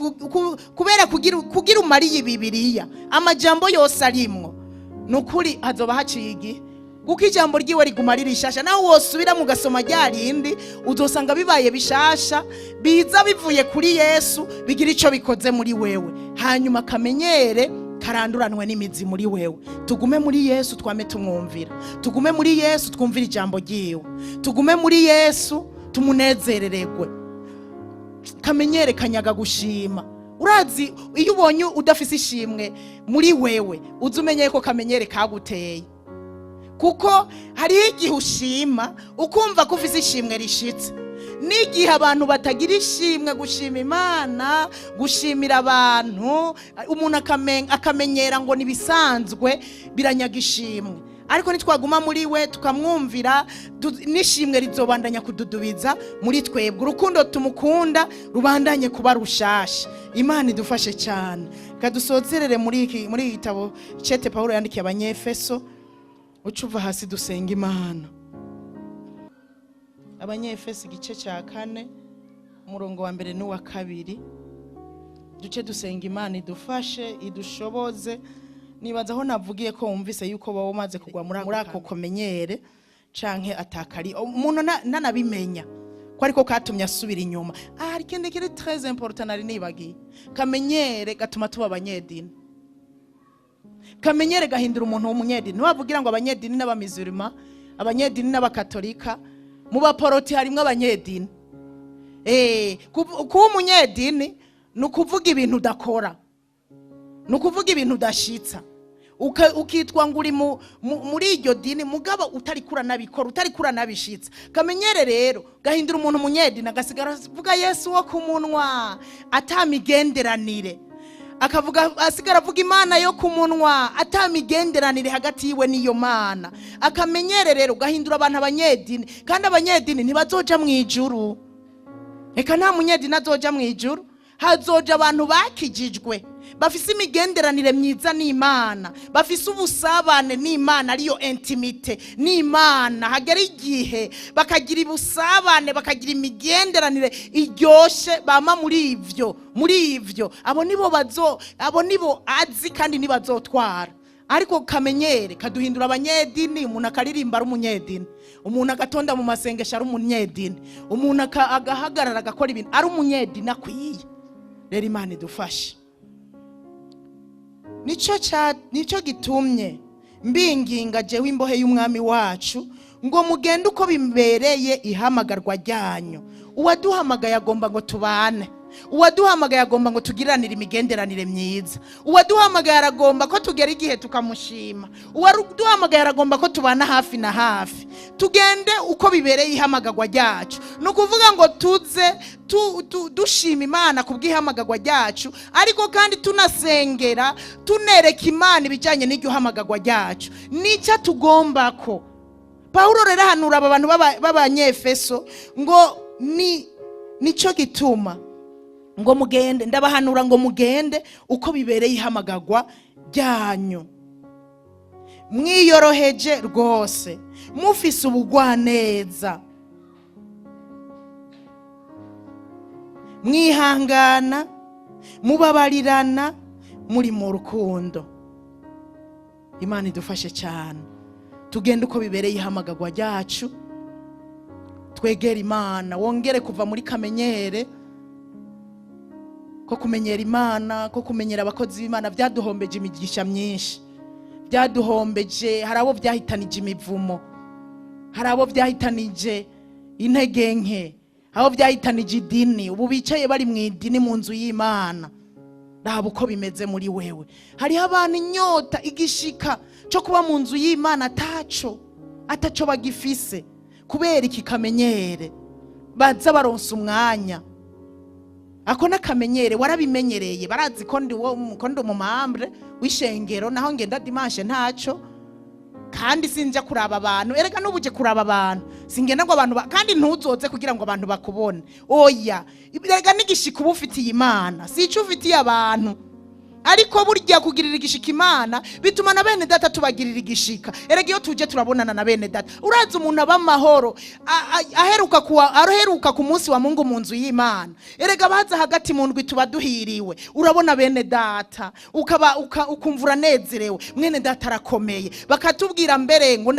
kubera kugira umariye Bibiliya amajambo yose arimwo. Nukuri hazoba haciye igihe, kuko ijambo ryiwe riguma riri rishasha. Nawe wosubira mugasoma rya rindi, uzosanga bibaye bishasha, biza bivuye kuri Yesu, bigira ico bikoze muri wewe. Hanyuma kamenyere karanduranwe n'imizi muri wewe. Tugume muri Yesu twame tumwumvira, tugume muri Yesu twumvira ijambo ryiwe, tugume muri Yesu tumunezerererwe. Kamenyere kanyaga gushima. Urazi iyo ubonye udafise ishimwe muri wewe, uzi umenye ko kamenyere kaguteye. Kuko hariho igihe ushima ukumva ko ufise ishimwe rishitse, n'igihe abantu batagira ishimwe, gushima Imana, gushimira abantu, umuntu akamenyera ngo nibisanzwe, biranyaga ishimwe. Ariko nitwaguma muri we tukamwumvira, n'ishimwe rizobandanya kududubiza muri twebwe. Urukundo tumukunda rubandanye kuba rushasha. Imana idufashe cyane. Kadusozerere muri iki gitabo cete Paulo yandikiye Abanyefeso, ucuva hasi dusenga Imana. Abanyefeso igice cya 4 umurongo wa 1 n'uwa 2, duce dusenga Imana idufashe, idushoboze. Nibaza aho navugiye ko wumvise yuko baba umaze kugwa muri ako komenyere canke atakari umuntu nanabimenya ko ariko katumye asubira inyuma. Hari ikindi kiri très important nari nibagiye. Kamenyere gatuma tuba abanyedini. Kamenyere gahindura umuntu w'umunyedini. Ntiwavugira ngo abanyedini n'abamizirima, abanyedini n'abakatolika, mu baporoti harimwo abanyedini. Kuba umunyedini ni ukuvuga ibintu udakora, ni ukuvuga ibintu udashitsa, ukitwa ngo uri muri iryo dini mugabo utarikura nabikora, utarikura nabishitsa. Kamenyere rero gahindura umuntu umunyedini, agasigara avuga Yesu wo kumunwa atamigenderanire, akavuga asigara avuga Imana yo kumunwa atamigenderanire hagati yiwe n'iyo Mana. Akamenyere rero gahindura abantu abanyedini, kandi abanyedini ntibazoja mu ijuru. Eka nta munyedini azoja mu ijuru, hazoja abantu bakijijwe, bafise imigenderanire myiza n'Imana, bafise ubusabane n'Imana, ariyo intimite n'Imana. Hagera igihe bakagira ubusabane, bakagira imigenderanire iryoshe, bama muri ivyo, muri ivyo. Abo nibo bazo, abo nibo azi kandi nibazotwara. Ariko kamenyere kaduhindura abanyedini. Umuntu akaririmba ari umunyedini, umuntu agatonda mu masengesho ari umunyedini, umuntu agahagarara agakora ibintu ari umunyedini akwiye. Rero Imana idufashe. Nico gitumye Mbinginga jewe imbohe y'umwami wacu ngo mugende uko bibereye ihamagarwa ryanyu. Uwaduhamagaye agomba ngo tubane, uwaduhamagaye agomba ngo tugiranire imigenderanire myiza, uwaduhamagaye aragomba ko tugera igihe tukamushima, uwaduhamagaye aragomba ko tubana hafi na hafi. Tugende uko bibereye ihamagarwa ryacu. Ni ukuvuga ngo tuze dushima Imana kubw'ihamagarwa ryacu, ariko kandi tunasengera tunereka Imana ibijyanye n'iryo hamagarwa ryacu nicyo tugomba ko. Pawulo rero ahanura aba bantu b'Abanyefeso ngo ni nicyo gituma ngo mugende, ndabahanura ngo mugende uko bibereye ihamagarwa ryanyu, mwiyoroheje rwose, mufise ubugwaneza, mwihangana, mubabarirana, muri mu rukundo. Imana idufashe cyane tugende uko bibereye ihamagarwa ryacu, twegere Imana, wongere kuva muri kamenyere ko kumenyera Imana, ko kumenyera abakozi b'Imana. Byaduhombeje imigisha myinshi, byaduhombeje, hari abo byahitanije imivumo, hari abo byahitanije intege nke, abo byahitanije idini. Ubu bicaye bari mu idini mu nzu y'Imana. Raba uko bimeze muri wewe. Hariho abantu inyota igishika cyo kuba mu nzu y'Imana ataco bagifise kubera iki kamenyere. Baza baronsa umwanya, ako nakamenyere warabimenyereye, barazi ko ndi umumambre w'ishengero, naho ngenda dimanche ntaco, kandi sinja kuraba abantu. Erega n'ubuje kuraba abantu, singenda ngo abantu kandi ntuzoze kugira ngo abantu bakubone. Oya, erega n'igishika uba ufitiye Imana, si ico ufitiye abantu. Ariko burya kugirira igishika Imana bituma na bene data tubagirira igishika. Erega iyo tuje turabonana na bene data, urazi umuntu aba amahoro aheruka ku munsi wa Mungu mu nzu y'Imana. Erega baza hagati mu ndwi tuba duhiriwe, urabona bene data ukaba ukumva uranezerewe, mwene data arakomeye. Bakatubwira mbere ngo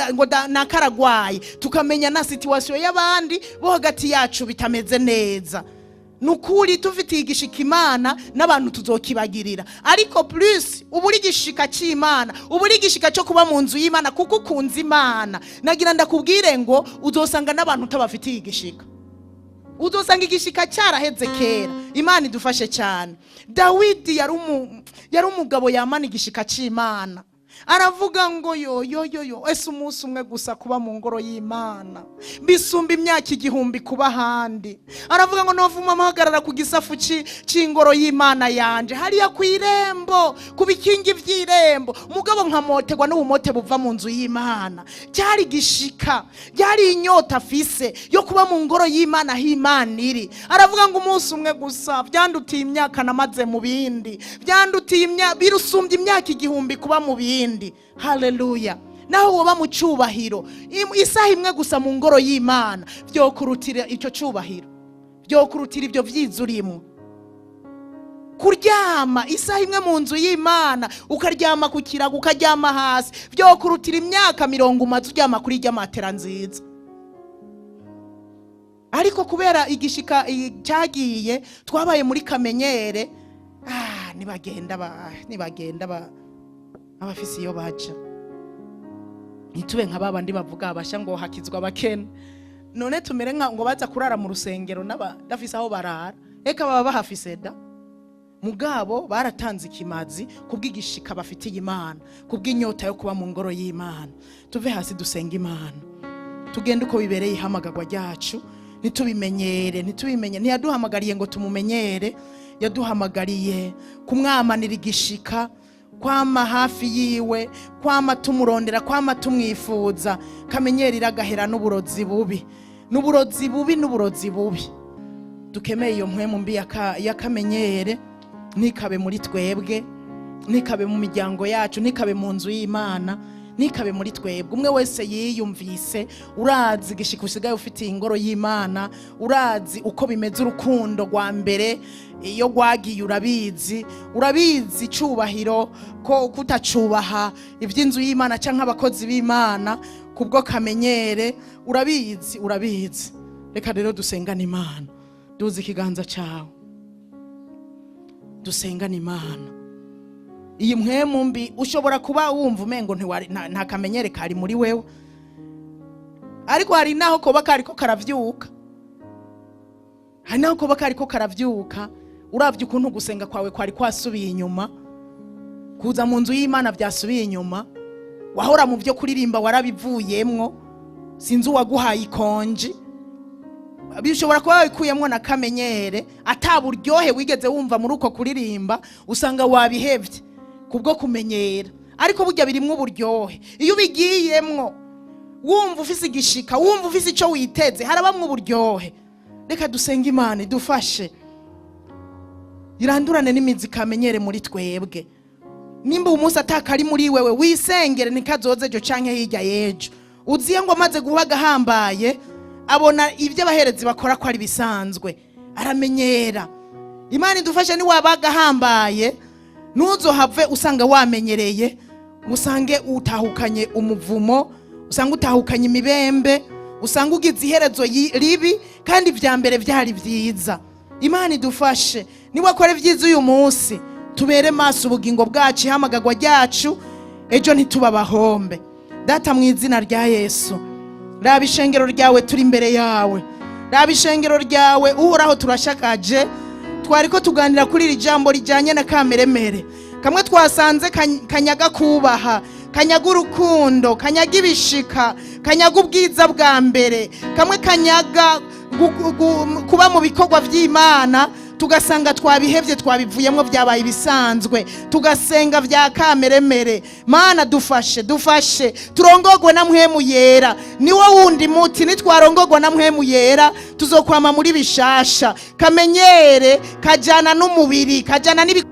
nakaragwaye, tukamenya na situation y'abandi bo hagati yacu bitameze neza. Nukuri tufitiye igishika Imana n'abantu tuzokibagirira. Ariko plus uburi igishika c'Imana, uburi igishika cyo kuba mu nzu y'Imana kuko ukunze Imana, nagira ndakubwire ngo uzosanga n'abantu utabafitiye igishika, uzosanga igishika cyaraheze kera. Imana idufashe cyane. Dawidi yari umugabo yamana igishika c'Imana. Aravuga ngo yo yo yo yo, ese umunsi umwe gusa kuba mu ngoro y'Imana bisumba imyaka 1000 kuba handi. Aravuga ngo novuma mpagarara ku gisafu c'ingoro y'Imana yanje, hariya ku irembo, ku bikingi vy'irembo, mugabo nkamotegwa n'ubumote buva mu nzu y'Imana. Cyari gishika, byari inyota afise yo kuba mu ngoro y'Imana aho Imana iri. Aravuga ngo umunsi umwe gusa byandutiye imyaka namaze mu bindi, byandutiye birusumbye imyaka 1000 kuba mu bindi. Haleluya. Naho woba mu cyubahiro, isaha imwe gusa mu ngoro y'Imana byokurutira icyo cyubahiro, byokurutira ibyo vyiza urimo. Kuryama isaha imwe mu nzu y'Imana, ukaryama ku kirago, ukaryama hasi, byokurutira imyaka 40 umaze uryama kuri irya matera nziza. Ariko kubera igishika cyagiye, twabaye muri kamenyere. Nibagenda ba abafisi iyo baja, ntitube nka babandi bavuga abasha ngo hakizwa abakene, none tumere nka ngo baza kurara mu rusengero n'abadafise aho barara. Eka baba bahafise da, mugabo baratanze ikimazi kubw'igishika bafitiye Imana, kubw'inyota yo kuba mu ngoro y'Imana. Tuve hasi dusenga Imana, tugende uko bibereye ihamagarwa ryacu, ntitubimenyere, ntitubimenye. Ntiyaduhamagariye ngo tumumenyere, yaduhamagariye kumwamanira igishika, kwama hafi yiwe, kwama tumurondera, kwama tumwifuza. Kamenyera iragahera n'uburozi bubi, n'uburozi bubi, n'uburozi bubi. Dukemeye iyo mpwemu mbi yakamenyere, ntikabe muri twebwe, ntikabe mu miryango yacu, ntikabe mu nzu y'Imana, ntikabe muri twebwe. Umwe wese yiyumvise, urazi igishika usigaye ufitiye ingoro y'Imana, urazi uko bimeze urukundo rwa mbere iyo rwagiye, urabizi, urabizi icubahiro ko kutacubaha iby'inzu y'Imana canke abakozi b'Imana kubwo kamenyere, urabizi, urabizi. Reka rero dusengane Imana. Duze ikiganza cyawe, dusengane Imana. Iyi mpwemu mbi ushobora kuba wumva umengo ntiwari nta kamenyere kari muri wewe, ariko hari naho koba kariko karavyuka, hari naho koba kariko karavyuka. Uravye ukuntu gusenga kwawe kwari kwasubiye inyuma, kuza mu nzu y'Imana vyasubiye inyuma, wahora mu byo kuririmba warabivuyemwo, sinzi uwaguhaye ikonji, bishobora kuba wabikuyemwo na kamenyere, ata buryohe wigeze wumva muri uko kuririmba, usanga wabihevye kubwo kumenyera. Ariko burya birimwo uburyohe iyo ubigiyemwo wumva ufise igishika, wumva ufise ico witeze, harabamwo uburyohe. Reka dusenge Imana idufashe irandurane n'imizi kamenyere muri twebwe. Nimba umunsi atakari muri wewe, wisengere ntikazoze ejo canke hirya y'ejo. Uziye ngo amaze guha agahambaye, abona ibyo abaherezi bakora ko ari bisanzwe, aramenyera. Imana idufashe, niwaba agahambaye ntuzohave usanga wamenyereye, usange utahukanye umuvumo, usanga utahukanye imibembe, usanga ugize iherezo ribi kandi ibya mbere byari byiza. Imana idufashe, niwakora ibyiza uyu munsi, tubere maso ubugingo bwacu, ihamagagwa ryacu, ejo ntituba abahombe. Data, mu izina rya Yesu, raba ishengero ryawe, turi imbere yawe, raba ishengero ryawe Uhoraho. Turashakaje, twari ko tuganira kuri iri jambo rijyanye na kameremere kamwe twasanze kanyaga kubaha, kanyaga urukundo, kanyaga ibishika, kanyaga ubwiza bwa mbere, kamwe kanyaga kuba mu bikorwa by'Imana, tugasanga twabihevye, twabivuyemo, byabaye ibisanzwe, tugasenga vya kameremere. Mana dufashe, dufashe turongogwe na Mpwemu Yera, niwo wundi muti. Nitwarongogwa na Mpwemu Yera tuzokwama muri bishasha. Kamenyere kajana n'umubiri, kajana n'ibi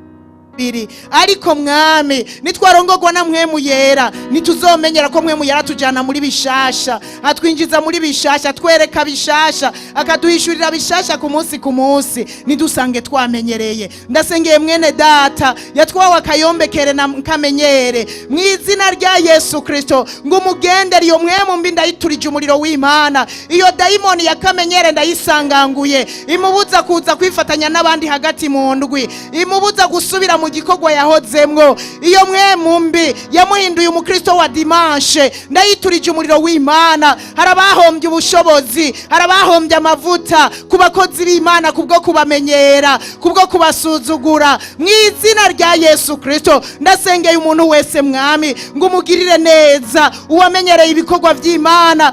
biri, ariko Mwami, nitwarongogwa na Mpwemu Yera ntituzomenyera ko Mpwemu Yera tujana muri bishasha, atwinjiza muri bishasha, atwereka bishasha, akaduhishurira bishasha ku munsi ku munsi, ntidusange twamenyereye. Ndasengeye mwene data yatwawe akayombekere na kamenyere, mu izina rya Yesu Kristo, ngo umugendere. Iyo mpwemu mbi ndayiturije umuriro w'Imana. Iyo dayimoni ya kamenyere ndayisanganguye, imubuza kuza kwifatanya n'abandi hagati mu ndwi, imubuza gusubira mu gikorwa yahozemwo. Iyo mpwemu mbi yamuhinduye umukristo wa dimanche ndayiturije umuriro w'Imana. Hari abahombye ubushobozi, hari abahombye amavuta ku bakozi b'Imana kubwo kubamenyera, kubwo kubasuzugura. Mu izina rya Yesu Kristo, ndasengeye umuntu wese, Mwami, ngo umugirire neza. Uwamenyereye ibikorwa by'Imana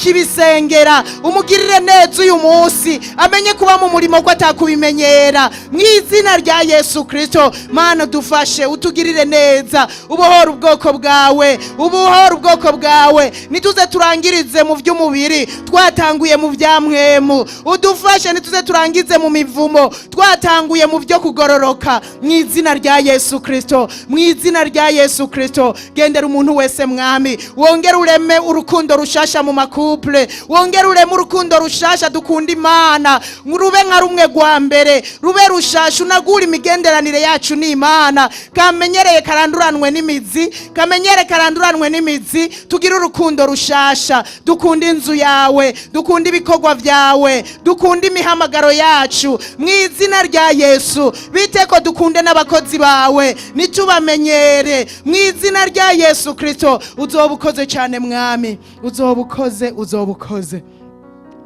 n'abakibisengera, umugirire neza uyu munsi, amenye kuba mu murimo ko atakubimenyera, mu izina rya Yesu Kristo. Mana dufashe, utugirire neza, ubohore ubwoko bwawe, ubohore ubwoko bwawe. Nituze turangirize mu by'umubiri twatanguye mu bya mpwemu. Udufashe, nituze turangize mu mivumo twatanguye mu byo kugororoka, mu izina rya Yesu Kristo, mu izina rya Yesu Kristo. Gendera umuntu wese, Mwami, wongere ureme urukundo rushasha mu ma couple, wongere ureme urukundo rushasha, dukunda Imana, rube nka rumwe rwa mbere, rube rushasha. Unagura imigenderanire yacu n'Imana. Kamenyereye karanduranwe n'imizi, kamenyere karanduranwe n'imizi, tugire urukundo rushasha, dukunda inzu yawe, dukunda ibikorwa byawe, dukunda imihamagaro yacu, mu izina rya Yesu. Bite ko dukunde n'abakozi bawe, ntitubamenyere, mu izina rya Yesu Kristo. Uzoba ukoze cyane, Mwami, uzoba ukoze, uzoba ukoze.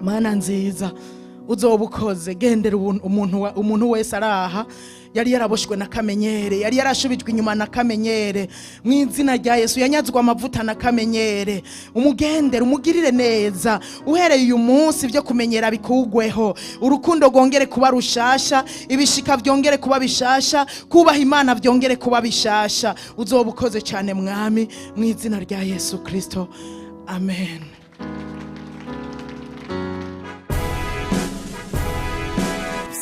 Mana nziza, uzoba ukoze. Gendera umuntu wese araha yari yaraboshwe na kamenyere, yari yarashubijwe inyuma na kamenyere, mu izina rya Yesu, yanyazwe amavuta na kamenyere, umugendere, umugirire neza. Uhereye uyu munsi byo kumenyera bikugweho, urukundo rwongere kuba rushasha, ibishika byongere kuba bishasha, kubaha Imana byongere kuba bishasha. Uzoba ukoze cyane, Mwami, mu izina rya Yesu Kristo, amen.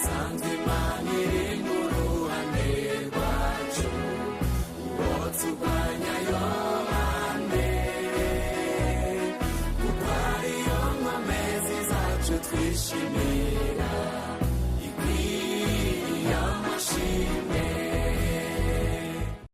Sanzwe Imana iri mu ruhande rwacu, uwo.